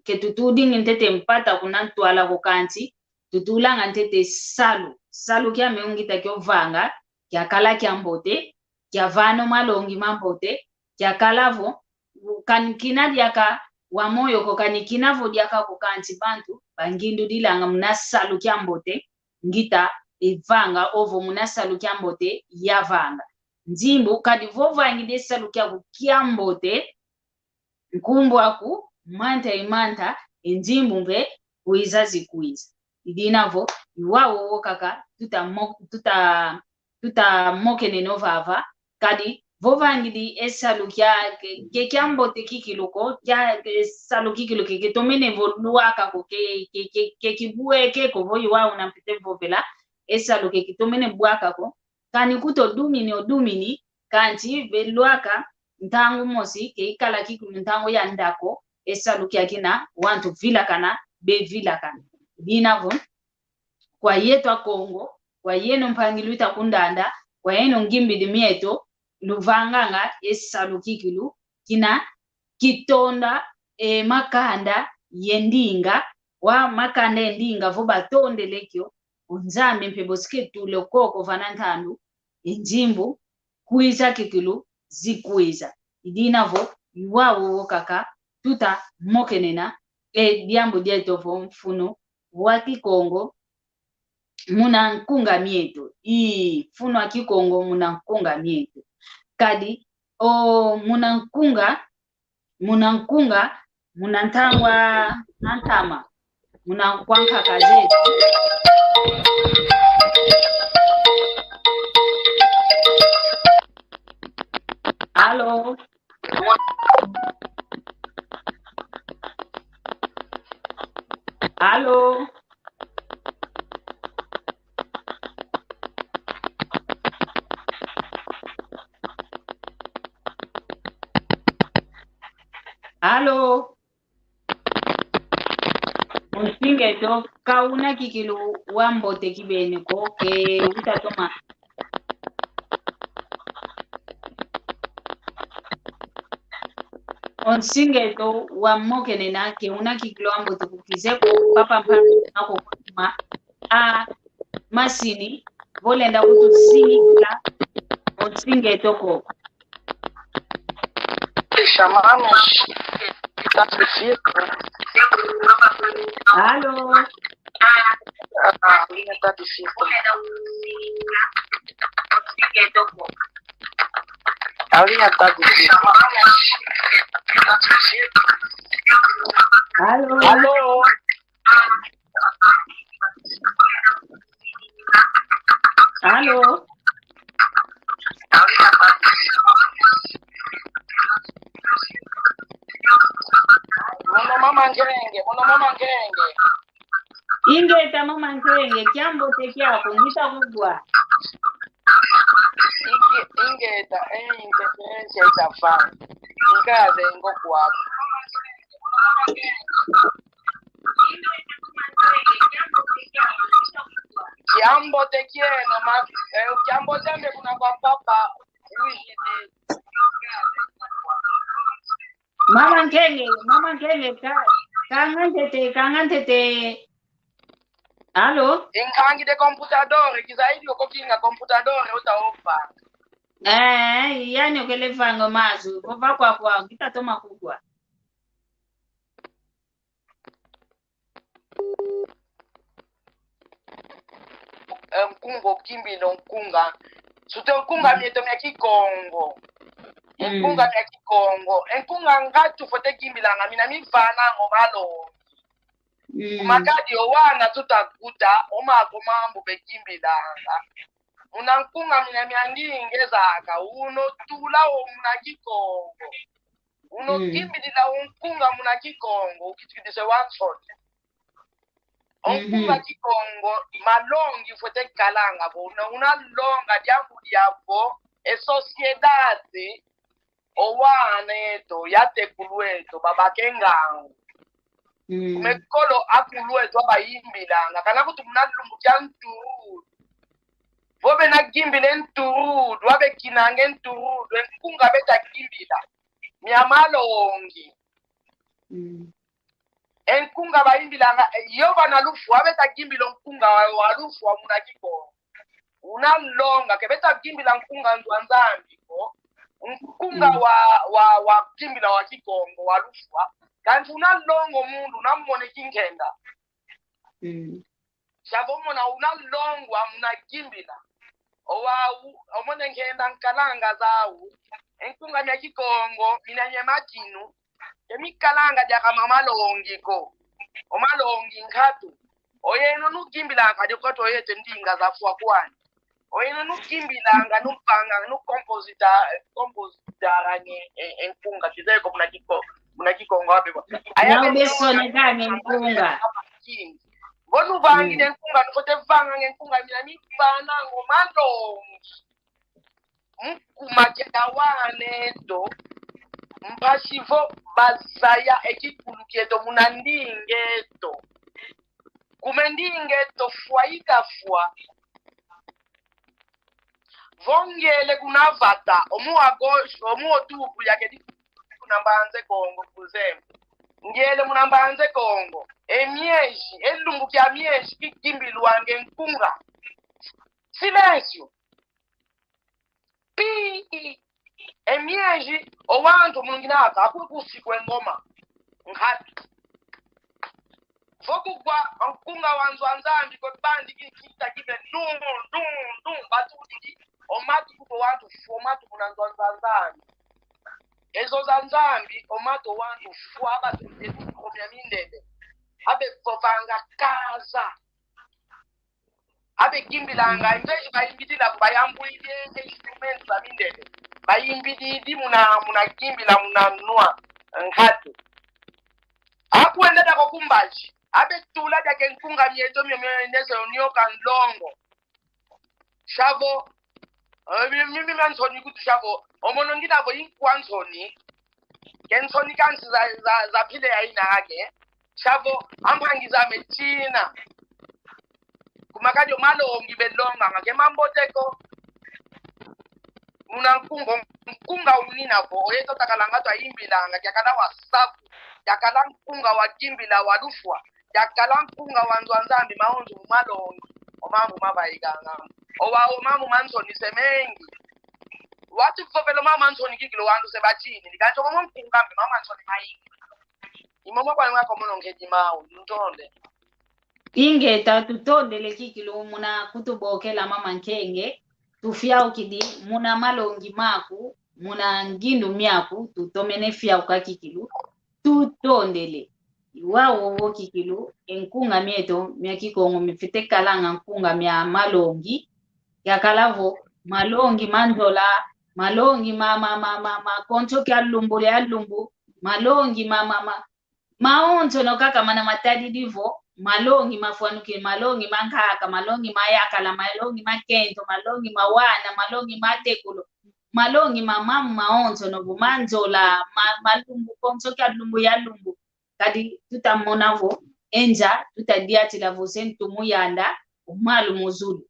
Ke tutudingi ntete mpata ko na ntwala ko kansi, tutulanga ntete salu. Salu kiame ungita kio vanga, kiakala kiambote, kia vana o malongi mambote, kiakala vo, kani kina diaka wa moyo ko, kani kina vo diaka ko kansi bantu, bangindudilanga muna salu kiambote, ngita ivanga, ovo muna salu kiambote, yavanga. Nzimbu, kadi vo vangidi e salu kiaku kiambote, nkumbu aku, manta i manta, e nzimbu mpe, kwiza zikwiza. I dina vo, iwau kaka, tuta mo-, tuta, tuta mokeneno vava, kadi, vo vangidi e salu kia, ke, ke kiambote kikilu ko, kia, ke salu kikilu ke, ke tomene vo lwaka ko, ke, ke, ke, ke kibweke ko, vo iwau na mpite vovela, e salu ke, ke tomene bwaka ko, kani kuto dumini o dumini, kansi belwaka ntangu mosi, ke ikala kikilu ntangu ya ndako, e salu kiakina, wantu vilakana, bevilakana. Dina vo, kwa yeto a Kongo, kwa yeno mpangi luita kundanda, kwa yeno ngimbidi mieto, luvanganga e salu kikilu, kina kitonda, e, makanda ye ndinga, wa makanda ye ndinga vo batondele kio, o Nzambi mpe bosi ke tule koko vana ntandu, e nzimbu, kwiza kikilu, zikwiza. I dina vo, i wau wo kaka tuta mokenena e diambu dieto vo mfunu wa Kikongo muna nkunga mieto. Ii, mfunu wa Kikongo muna nkunga mieto. Kadi, o, muna nkunga, muna nkunga, muna ntangwa a ntama, muna nkwa nkaka zeto. Alo? Alo? Alo? Onsinga eto, ka una kikilu wa mbote kibeni ko, ke uta toma. Onsinga eto wa mokenena, ke una kikilu wa mbote ko, kize ko, papa mpa, ako kutuma. A, masini, vo lenda kutusingila, onsinga eto ko. Alo? Alo? Alo? Alo? Mono mama Nkenge, mono mama Nkenge. Ingeta mama Nkenge, kiambote kiako, ngita kugwa. Inge-, ingeta, eh, interferência ita fa. Nkaze ngo kwako. Kiambote kieno, ma-, eh, kiambote mbe kuna kwa papa. Mama Nkenge, mama Nkenge, ka, kanga ntete, kanga ntete. Alo? Inkangide computador, kizaidi oko kinga computador, uta opa. Eh, yani okele vango mazu, vova kwa kwa, ngita toma kugwa. E nkunga okimbila o nkunga. Sutu e nkunga mieto mia Kikongo. E nkunga mia Kikongo. E nkunga nga tufwete kimbilanga mina mivananga o malongi. Ku makadi o wana tutakuta, o mako mambu bekimbilanga. Muna nkunga mina mia ndinga ezaka, uno tula o muna Kikongo. Uno kimbilila o nkunga muna Kikongo, ukitukidise wa nsoni. O nkunga Kikongo, malongi fwete kalanga vo, una, una longa diambu diavo, e sociedade, o wana eto, yatekulu eto, babake ngangu. Ku mekolo akulu eto abayimbilanga, kana kutu muna lumbu kia nturudu. Vo bena kimbile nturudu, abekinange nturudu, e nkunga beta kimbila. Mia malongi. E nkunga bayimbilanga, e, yo bana lufwa, beta kimbila o nkunga wa, wa lufwa muna Kikongo. Una longa, ke beta kimbila nkunga nzwa Nzambi ko. Nkunga wa, wa, wa kimbila wa Kikongo, wa lufwa. Kansi una longa o mundu, una mone kinkenda. Savo mona una longwa muna kimbila. Owau, omone nkenda nkalanga zau. E nkunga mia Kikongo, mina nye makinu. Ke mikalanga diaka ma malongi ko. O malongi nkatu. Oyeno nukimbilanga kadi okatu oyete ndinga za fwa kwani. Oyeno nukimbilanga, numpanga, nukomposita, kompositara nye, e, e nkunga, kizeye ko muna Kiko-, muna Kikongo ape kwa. Aya na ubesone kanye nkunga. Vo nuvangile nkunga, nufwete vanga nge nkunga mina mivananga o malongi. Mukuma kia waneto, mpasi vo bazaya e kikulu kieto muna ndingeto. Kuma e ndingeto fwa ikafwa. Vo ngele kuna vata, omu agosto, omu outubro yakedi kuna Mbanza Kongo, por exemplo. Ngele muna Mbanza Kongo, e miezi, e lumbu kia miezi kikimbilwanga e nkunga. Silêncio. Pi! E miezi, o wantu mulungina aka, akwe kusi kwe ngoma. Nkatu. Vo kugwa, nkunga wa nzo a Nzambi, kwe bandi kinkinta kibe, dun, dun, dun, batudidi, o matu kuko wantu fwa, o matu kuna nzo a nzo a Nzambi. E nzo za Nzambi, o matu wantu fwa, batudidi, kumia mindele. Abe vovanga kaza. Abe kimbilanga, inveji bayimbidila, bayambwidi e instrumento za mindele. Bayimbididi muna, muna kimbila, muna nwa, nkatu. Akwenda dako kumbaji. Abe tula diaka e nkunga mieto mio mio nese nioka nlongo. Shavo, eh, mi, mi, mi, mia nsoni kutu shavo. O mono ngina vo inkwa nsoni. Ke nsoni kansi za, za, za pile ya ina ake. Shavo, ampangi zame tina. Kuma kadi o malongi belonganga, ke mambote ko. Muna nkunga, nkunga unina vo, o yeto takalanga twayimbilanga, kiakala wa savu, kiakala nkunga wa kimbila wa lufwa, kiakala nkunga wa nzo a Nzambi, mawonso mu malongi, o mambu mavaikanga. O wa, o mambu ma nsoni se mengi. Watuvovela o mambu ma nsoni kikilu wantu se batini, ni kansi o mambu nkunga mpe mambu ma nsoni mayingi. Imomo kwani mwakomono nkedi mau, ntonde. Ingeta, tutondele kikilu muna kutubokela mama Nkenge, tufiaukidi muna malongi maku, muna ngindu miaku, tutomene fiauka kikilu, tutondele. Iwawowo kikilu, e nkunga mieto mia Kikongo mifite kalanga nkunga mia malongi, kiakala vo, malongi ma nzola, malongi ma, ma, ma, ma, ma konso kia lumbu lia lumbu, malongi ma, ma, ma, mawonsono kaka mana matadidi vo, malongi mafwanukidi, malongi mankaka, malongi mayakala, malongi makento, malongi mawana, malongi madekulu, malongi ma mambu mawonsono vo, ma nzola, ma, ma lumbu konso kia lumbu ya lumbu. Kadi tutamona vo, e nza, tutadiatila vo se ntu mu yanda, o malu mu zulu.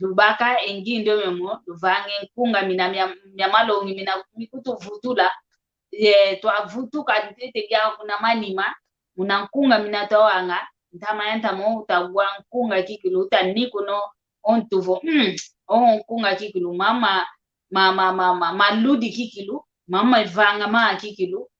Lubaka e ngindu memo, luvanga e nkunga mina mia, mia malongi mina mikutuvutula, e, twavutuka ntete dia kuna manima, muna nkunga mina twawanga, ntama ya ntama utagwa nkunga kikilu, utanikuna o ntu vo, mm, o nkunga kikilu, mama, ma, ma, ma, ma, maludi kikilu, mama ivanga ma kikilu,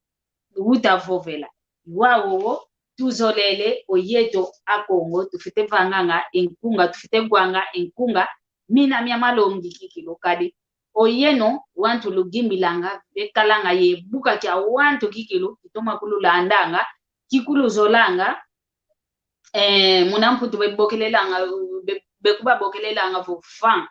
utavovela. Iwawowo, tuzolele, o yeto Akongo, tufite vanganga e nkunga, tufite gwanga e nkunga mina mia malongi kikilu, kadi o yeno wantu lugimbilanga, bekalanga ye buka kia wantu kikilu, kitoma kululandanga, kikuluzolanga, eh, muna Mputu bebokelelanga, be, bekubabokelelanga vo fan.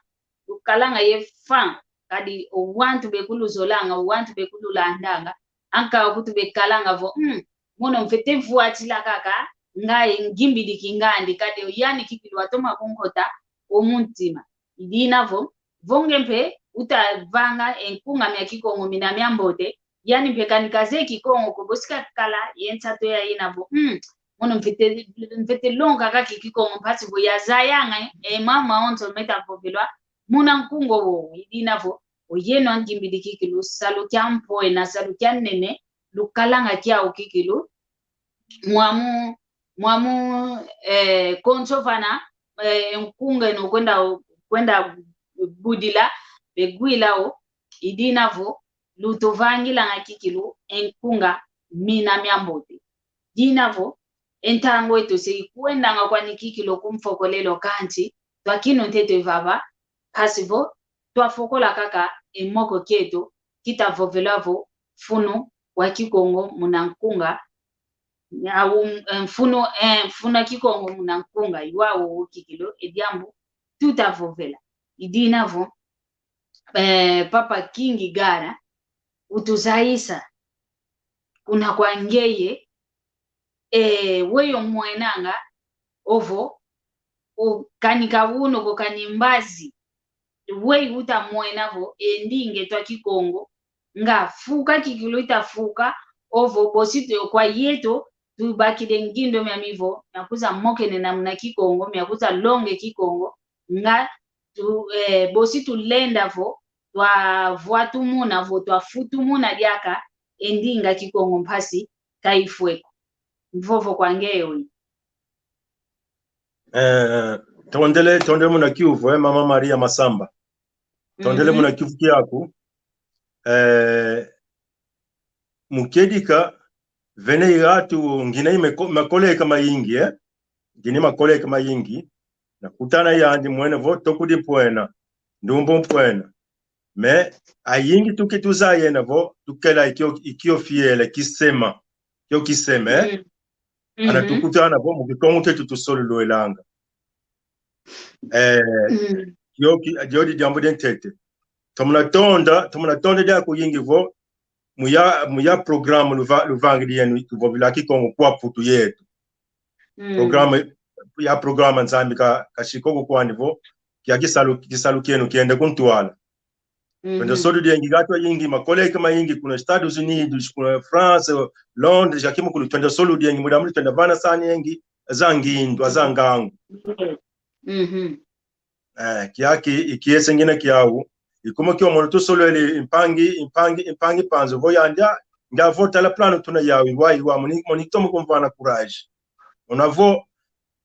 Lukalanga ye fan, kadi o wantu bekuluzolanga, o wantu bekululandanga, anka okutu bekalanga vo, mm, mono mfwete vwatila kaka, ngai ngimbidi kingandi, kadi o yani kikilu atoma kunkota o muntima. I dina vo, vo nge mpe utavanga e nkunga mia Kikongo mina mia mbote, yani mpe kani kazeye Kikongo ko, bosi kakala ye nsatu ya ina vo, mm, mono mfwete, mfwete longa kaka Kikongo mpasi vo yazayanga e mama onso meta vovelwa muna nkunga wowo. I dina vo, o yeno angimbidi kikilu, salu kia mpwe na salu kia nene lukalanga kiau kikilu, mwamu, mwamu, eh, konso vana, eh, nkunga eno kwenda, kwenda budila, begwilao. I dina vo, lutuvangilanga kikilu e nkunga mina mia mbote. Dina vo, e ntangu eto se ikwendanga kwani kikilu ku mfokolelo, kansi twakinu ntete vava, mpasi vo twafokola kaka e moko kieto, kitavovela vo mfunu wa Kikongo muna nkunga, au, eh, mfunu, eh, mfunu a Kikongo muna nkunga, i wau kikilu e diambu tutavovela. I dina vo, eh, Papa King Gara utuzayisa kuna kwa ngeye, eh, weyi omwenanga ovo, o, kani kawuno ko kani mbazi, weyi utamwena vo e ndinga eto a Kikongo nga fuka kikilu itafuka, ovo bosi tu kwa yeto tubakidi e ngindu miami vo mia kuza mokenena muna Kikongo, mia kuza longa e Kikongo, nga tu, eh, bosi tulenda vo twavwatumuna vo twafutumuna diaka e ndinga Kikongo mpasi kaifwe ko. Mvovo kwa ngeye oyi. Eh, tondele, tondele muna kiuvu, eh, Mama Maria Masamba. Tondele, mhm, muna kiuvu kiaku. eh, mu kedika, vene i atu ngina i meko-, makoleka mayingi, eh? Ngina i makoleka mayingi, nakutana yandi mwene vo, tokudi mpwena, ndumbu mpwena. Mais ayingi tuki tuzaya yena vo, tukela i kio, i kio fiela, kisema. Kio kisema, eh? Mm. Ana tukutana vo, mu Kikongo ketu tusolulwelanga. Eh, mm. Kio ki, dio di diambu diantete. Tomona tonda, tomona tonda diaku yingi vo, mu ya, mu ya programa luva-, luvangidi yenu, tuvovila Kikongo kwa putu yetu. Mm. Programa, ya programa Nzambi ka, kashikoko kwandi vo, kia kisalu, kisalu kienu kienda ku ntwala. Mhm. Twenda soludiengi gatu ayingi, makoleka mayingi kuna Estados Unidos, kuna France, Londres, ya kimakulu, twenda soludiengi, mudamu twenda vana saniengi, za ngindu, za ngangu. Mhm. Eh, kiaki, i kiese ngina kiau. I kuma kio mono tusolwele mpangi, mpangi, mpangi Panzu vo yandi, ngia vo tala plano tuna yau, iwa, iwa, moni, moni tomo kumvana courage. Ona vo,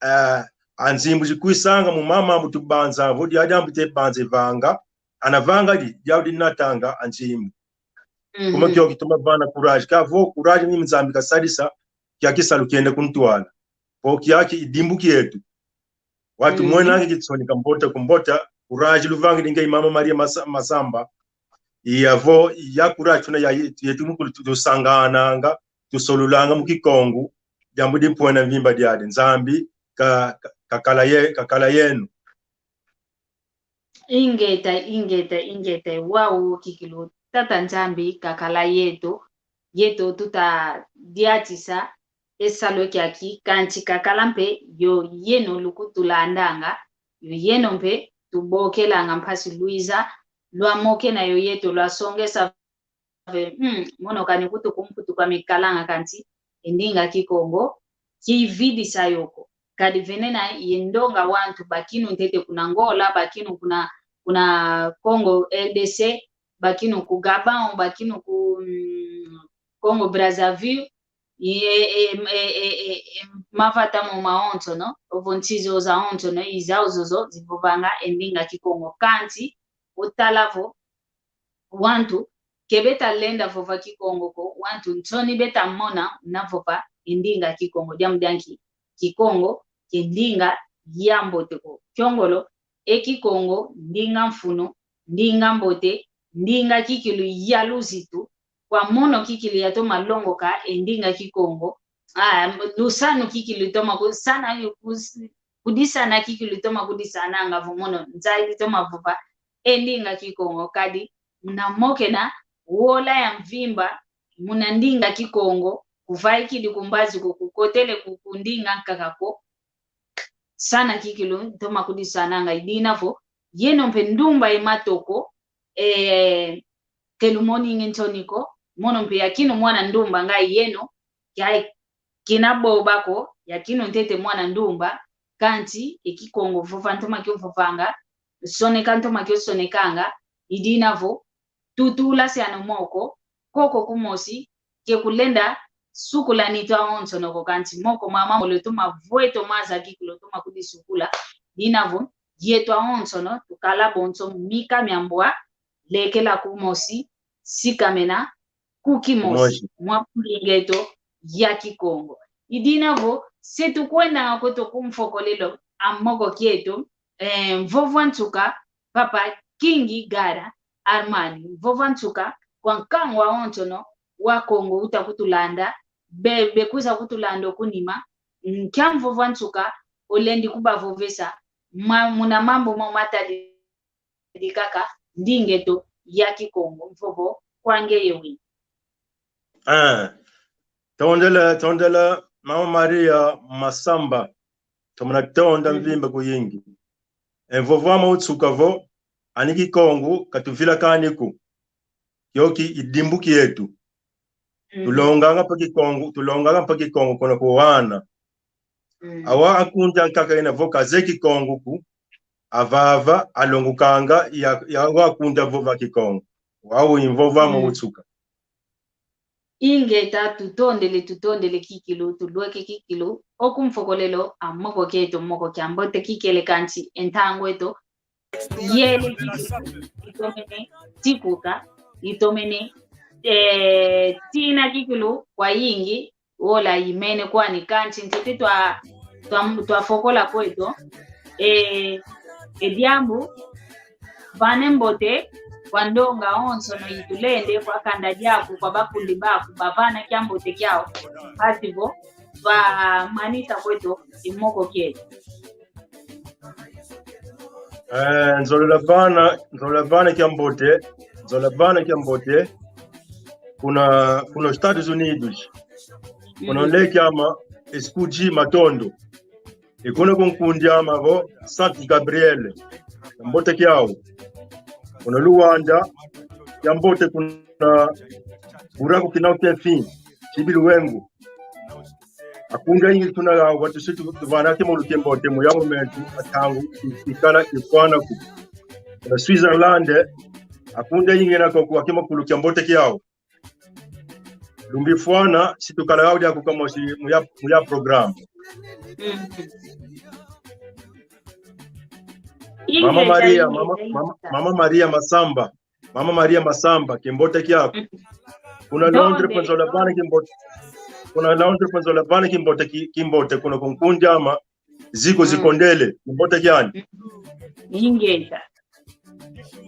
eh, a nzimbu zikwisanga mu mama ambu tubanza, vo dia diambu te banze vanga, ana vanga di, diau dinatanga a nzimbu. Mhm. Kuma kio kitoma vana courage. Ka vo courage ni Nzambi kasadisa, kia kisalu kienda ku ntwala. Po kiaki i dimbu kietu. Watu, mhm, mwenange kitsoni ka mbota ku mbota, courage luvangidi nge i mama Maria Masa-, Masamba. Iya vo, iya courage tuna ya, yetu mukulu tu-, tusangananga, tusolulanga mu Kikongo, diambu dimpwena mvimba diadi. Nzambi, ka, ka, kakala ye, kakala yenu. Ingeta, ingeta, ingeta, wau kikilu. Tata Nzambi kakala yeto, yeto tuta diatisa e salu kiaki, kansi kakala mpe yo yeno lukutulandanga, yo yeno mpe tubokelanga mpasi lwiza, lwamokena yo yeto, lwasongesa ve, mm, mono kani kutu kumputu kwa mikalanga kansi e ndinga Kikongo kividisa yo ko. Kadi venena ye ndonga wantu bakinu ntete kuna Angola, bakinu kuna, kuna Congo R D C, bakinu ku Gabon, bakinu ku, mm, Congo Brazzaville, i, e, e, e, e, e, mavata mo mawonsono, ovo nsi zo zawonsono, i zau zozo zivovanga e ndinga Kikongo. Kansi, otala vo, wantu ke beta lenda vova Kikongo ko, wantu nsoni beta mona na vova e ndinga Kikongo. Diambu dianki, Kikongo ke ndinga ya mbote ko. Kiongolo, e Kikongo ndinga mfunu, ndinga mbote, ndinga kikilu ya luzitu, kwa mono kikilu yatoma longoka e ndinga Kikongo. Ah, lusanu kikilu toma ku-, sana, kus-, kudisana kikilu toma kudisananga vo mono nzai toma vova e ndinga Kikongo, kadi muna mokena wola ya mvimba muna ndinga Kikongo, kuvaikidi ku mbazi ko, kukotele ku, ku ndinga nkaka ko, sana kikilu toma kudisananga. I dina vo, yeno mpe ndumba e matoko, eh, ke lumoningi nsoni ko, mono mpe yakinu mwana ndumba ngai yeno, kia kina boba ko, yakinu ntete mwana ndumba, kansi e Kikongo vova ntoma kio vovanga, soneka ntoma kio sonekanga, i dina vo, tutula siano moko, koko kumosi, ke kulenda sukula nitu awonsono ko, kansi moko mama molo toma vwete maza kikilu toma kudisukula, dina vo, yetu awonsono, tukala bonso mika mia mbwa, lekela kumosi, sikamena, ku kimosi, kumosi, mwa ndinga eto ya Kikongo. I dina vo, se tukwendanga kweto ku mfokolelo a moko kieto, eh, mvovo a nsuka, Papa King Gara Armani, mvovo a nsuka, kwa nkangu awonsono wa Kongo uta kutulanda, be, bekwiza kutulanda oku nima, nkia mvovo a nsuka olendi kubavovesa, ma, muna mambu mo matadi dikaka ndinga eto ya Kikongo, mvovo kwa ngeye wina. Ah, tondele, tondele, Mama Maria Masamba, tomona tonda, mhm, mvimba kuyingi. E mvovo ama utsuka vo, ani Kikongo, katuvilakani ko. Kioki i dimbu kietu. Mhm. Tulonganga mpe Kikongo, tulonganga mpe Kikongo kuna kwa wana. Mm. Awa akunda nkaka ina vo kazeye Kikongo ko, avava alongokanga ya, ya awa akunda vova Kikongo. Wau i mvovo ama utsuka. Ingeta, tutondele, tutondele kikilu, tulweke kikilu, oku mfokolelo a moko kieto, moko kia mbote kikele kansi e ntangu eto yele kikilu, ikomene tikuka, itomene, eh, tina kikilu kwa yingi, wola imene kwani kansi ntete twa, twa, twafokola kweto. Eh, e diambu, vana mbote kwa ndonga onsono itulende, kwa kanda diaku, kwa bakundi baku, bavana kiambote kiau, mpasi vo twamanisa kweto e moko kieto. Eh, nzolela vana, nzolela vana kiambote, nzolela vana kiambote, kuna, kuna Estados Unidos. Kuna, mm, nleke ama Escudi Matondo. E kuna ku nkundi ama vo Santo Gabriel. Kiambote kiau. Kuna Luanda, kiambote kuna Buraco Kinau Tenfim, Sibilu Wengu. Akundi ayingi tuna yau, watu situ tuvana kimulu kiambote mu ya momento, atangu, ikala, ifwana ku. Na Switzerland, akundi ayingi na koko, akimakulu kiambote kiau. Lumbu ifwana, situkala yau diaku kamosi mu ya, mu ya programa. Mm. Mama Maria, Mama, Mama, Mama Maria Masamba. Mama Maria Masamba, kimbote kiaku. Mm. Kuna Londres, kwe nzolela vana kimbote. Kuna Londres, kwe nzolela vana kimbote ki-, kimbote, kuna ku nkundi ama Ziko, mm, Zikondele, kimbote kiani. Mm. Ingeta.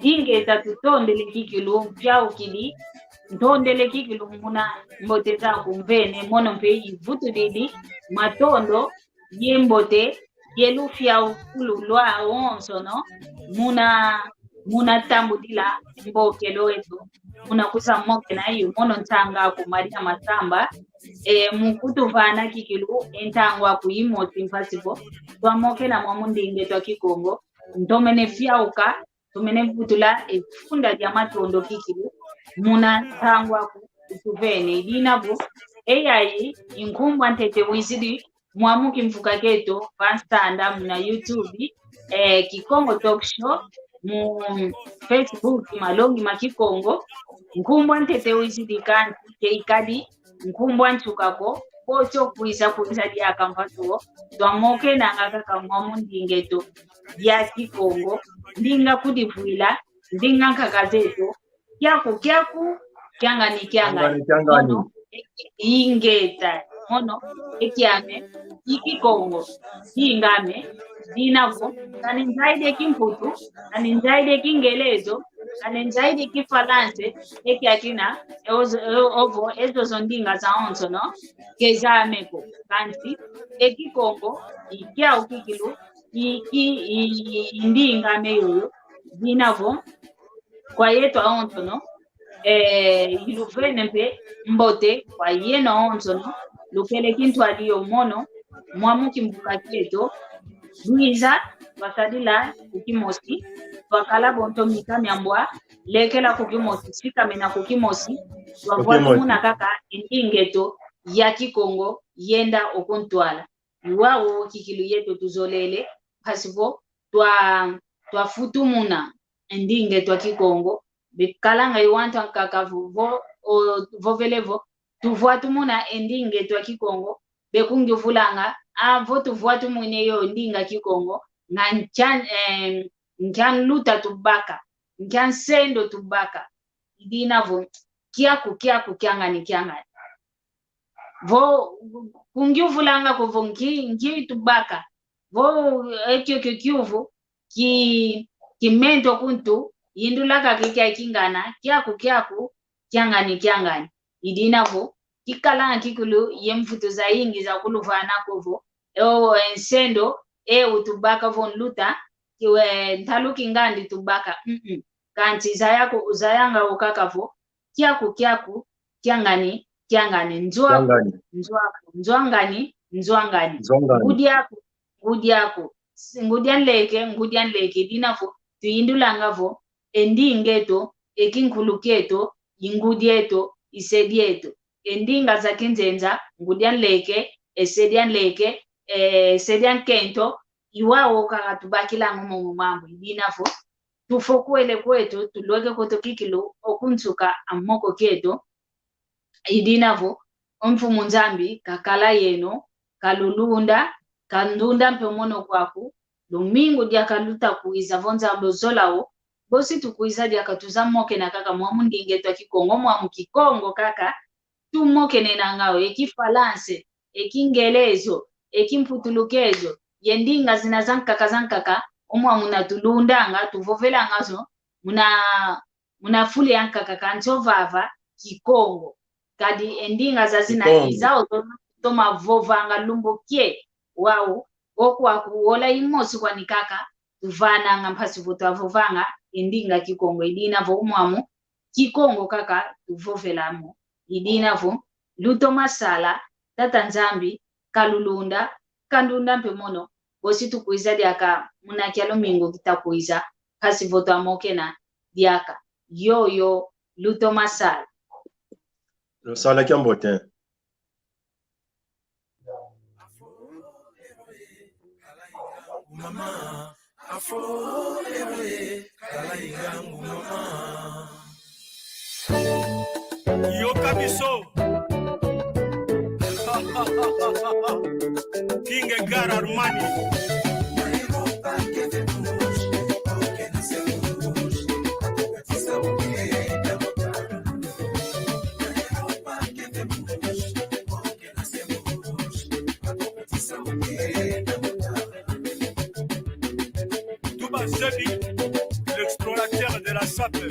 Ingeta tutondele kikilu, mpiaukidi. Ntondele kikilu muna mbote zaku mvene, mono mpe ivutudidi matondo ye mbote, ye lufiau kulu lwa wonsono, muna, muna tambudila mbokelo eto, muna kusa mokena yu, mono ntanga aku Maria Masamba, e, mu kutuvana kikilu, e ntangu aku imosi mpasi vo twamokena mwa mundinga eto a Kikongo, ntomene fiauka, ntomene vutula e funda dia matondo kikilu, muna ntangu aku ituvene, idina vo, e yayi, i nkumbu a ntete wizidi, mwa mu kimvuka kieto, va nsanda, muna YouTube, eh, Kikongo Talk Show, mu Facebook, Malongi ma Kikongo, nkumbu a ntete wizidi kansi, ke ikadi nkumbu a nsuka ko, kotio kwiza, kwiza diaka mpasi vo twamokenanga kaka mwa mundinga eto ya Kikongo, ndinga kudivwila, ndinga nkaka zeto, kiaku, kiaku, kiangani, kiangani. Kiangani, kiangani. Mono, e, ingeta, mono, e kiame, i Kikongo, ingame, dina vo, kani nzaidi e Kimputu, kani nzaidi e Kingelezo, kani nzaidi e Kifalanse, e kiakina, e ozo, e ovo, e zozo ndinga zawonsono, ke zame ko, kansi, e Kikongo, i kiau kikilu, i, i, i, i ndingame yoyo, dina vo, kwa yeto awonsono, eh, iluvene mpe mbote kwa yeno awonsono, lukele kintwadi yo mono, mwa mu kimvuka kieto, lwiza, twasadila ku kimosi, twakala bo nto mika mia mbwa, lekela ku kimosi, sikamena ku kimosi, twavwatumuna kaka e ndinga eto ya Kikongo, yenda o kuntwala. I wau kikilu yeto tuzolele, mpasi vo twa, twafutumuna e ndinga eto a Kikongo, bekalanga i wantu ankaka vo, vo, o, vovele vo, tuvwatumuna e ndinga eto a Kikongo, bekungiuvulanga, a, vo tuvwatumwine yo ndinga Kikongo, nga nkia, eh, nkia nluta tubaka, nkia nsendo tubaka, idina vo, kiaku, kiaku, kiangani, kiangani. Vo, kungiuvulanga ko vo nki, nki tubaka. Vo, e kiokio kiuvu, ki, kimento kuntu, yindulaka kikia kingana, kiaku, kiaku, kiangani, kiangani. Idina vo, kikalanga kikilu, ye mvutu zayingi za kuluvana ko vo, e o, e nsendo, e utubaka vo nluta, kiwe ntalu kingandi tubaka, mm-mm. Kansi zaya ko, uzayanga okaka vo, kiaku, kiaku, kiangani, kiangani, nzwaku, kiangani. Nzwaku, nzwangani, nzwangani. Nzwangani. Ngudi aku, ngudi aku. S-, ngudi a nleke, ngudi a nleke, dina vo, tuyindulanga vo, e ndinga eto, e kinkulu kieto, i ngudi eto, i se dieto. E ndinga za kinzenza, ngudi a nleke, e se dia nleke, e se dia nkento, i wau kaka tubakilanga momo mambu, idina vo, tufokwele kweto, tulweke kweto kikilu, o kunsuka a moko kieto, idina vo, o Mfumu Nzambi, kakala yeno, kalulunda, kandunda mpe mono kwaku, lumingu diaka luta kwiza vo Nzambi ozola o, bosi tukwiza diaka tuza mokena kaka mwamu ndinga eto a Kikongo, mwamu Kikongo kaka, tumokenenanga o, e Kifalanse, e Kingelezo, e Kimputulukezo, ye ndinga zina zankaka zankaka, o mwamu muna tulundanga, tuvovelanga zo, muna, muna fulu yankaka, kansi o vava Kikongo. Kadi e ndinga zazina Kikongo, i zau zo toma vovanga lumbu kie wau, o kwaku wola imosi kwani kaka, tuvananga mpasi vo twavovanga e ndinga Kikongo, i dina vo mwamu Kikongo kaka tuvovela mo. I dina vo lutoma sala, Tata Nzambi kalulunda, kalunda mpe mono, bosi tukwiza diaka muna kia lumingu kitakwiza, mpasi vo twamokena diaka. Yoyo lutoma sala. Lusala kiambote. Mama, afo ewe, kala igangu mama. Yoka biso. King Edgar Armani. Touba Zebi, l'explorateur de la sape.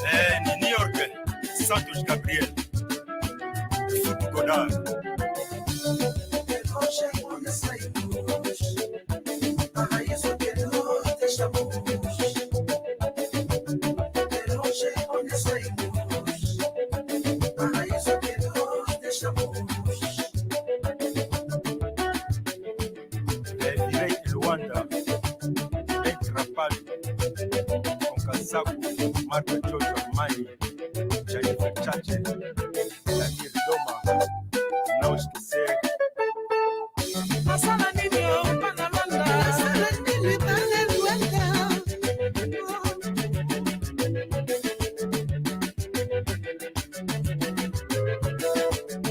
Eh, ni New York, Santos Gabriel. Foot Godard. Eh, Irene Luanda, Beth Rapal, Onka Saku, Marco George Armani, Jennifer Chache, Daniel Doma, Naush Kise. Masala nini o, bana Luanda? Masala nini, bana Luanda?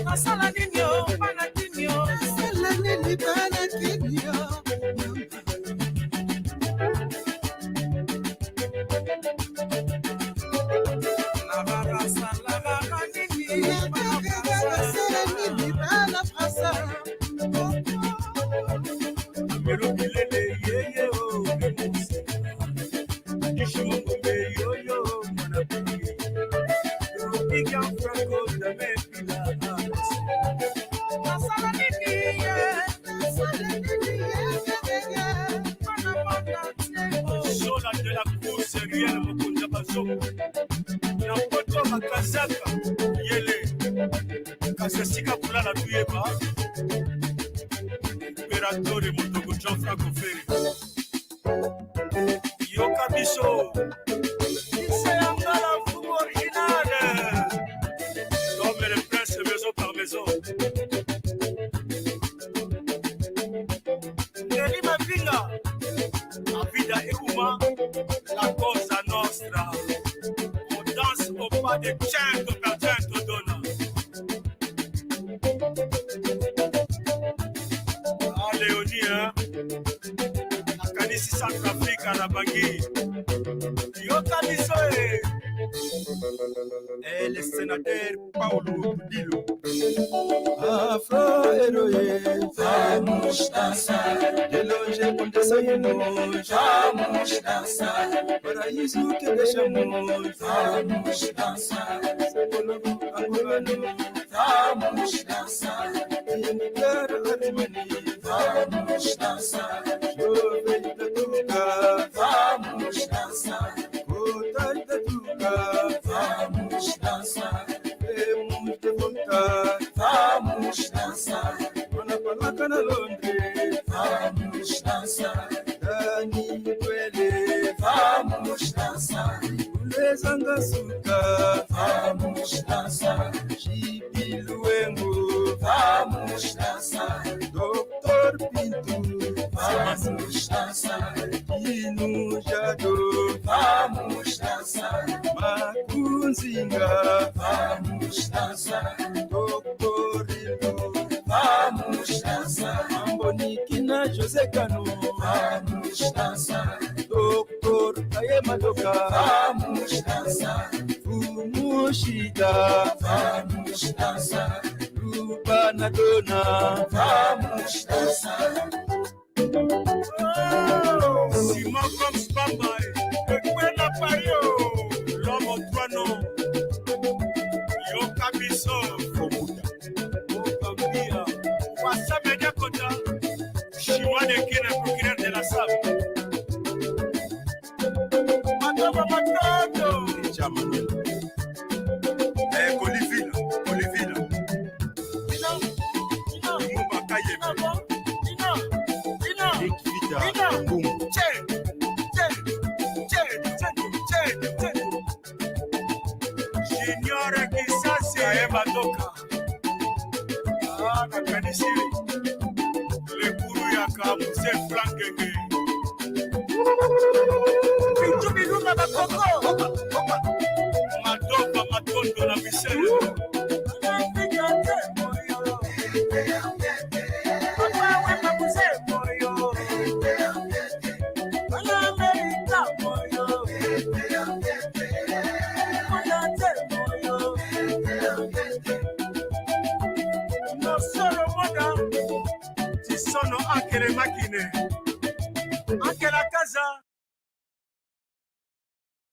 Masala nini o, bana Kimio? Masala nini, bana Kimio? Zola de la cour, c'est réel, mokonzi ya bazoba. Na poto makazaka, yele. Kasi esika kulala tuyeba. Imperator Motogo Jean Franco Ferre. Yoka biso. Ise ya ngala fumu original. Comme le prince maison par maison. Nelly Mavinga, la vida é uma, la cosa nostra. On danse au pas de cento per cento dona. Ah, Léonie, hein? Nakanisi Centrafrique na Bangui. Yoka biso, eh. Eh, le sénateur Paulo Budilo. Afro héroe, vamos dançar. De longe com desayuno, vamos dançar. Paraíso que deixamos, vamos dançar. Sepulcro angolano, vamos dançar. Imitar Armani, vamos dançar. Jovem da Tuca, vamos dançar. Botai da Tuca, vamos dançar. Temos de voltar, vamos dançar. Mana Palaka na Londres, vamos dançar. Dani Kwele, vamos dançar. Ulezanga Suka, vamos dançar. Chipi Luengo, vamos dançar. Doutor Pinto, vamos dançar. Nujado, vamos dançar. Makunzinga, vamos dançar. Kokorilo, vamos dançar. Mambo Niki na José Cano, vamos dançar. Doutor Kaye Madoka, vamos dançar. Fumushida, vamos dançar. Luba na Dona, vamos dançar. Simon Combs Bamba, eh, ekwela payo, l'homme au trois noms. Yoka biso. Kombuta. Okambia. Wasa media kota. Chinois de Guinée, procureur de la salle. Matondo, matondo. Chama. Eh, Kolivila, Kolivila. Ina, ina, Lumumba Kayembe. Ina, ina, ina, Nick Vita, ina. Mbungu. Che, che, che. Junior Kisasi. Kaye Madoka. Ah, nakanisi. Lekuru ya Kamuze Flankenge. Bintu biluma bakoko. Madoka, matondo na Michel. Papa Wemba Muze Moyo. Bana Amerika Moyo. Moyo te Moyo. Nosoro mona. Tisono akele makine.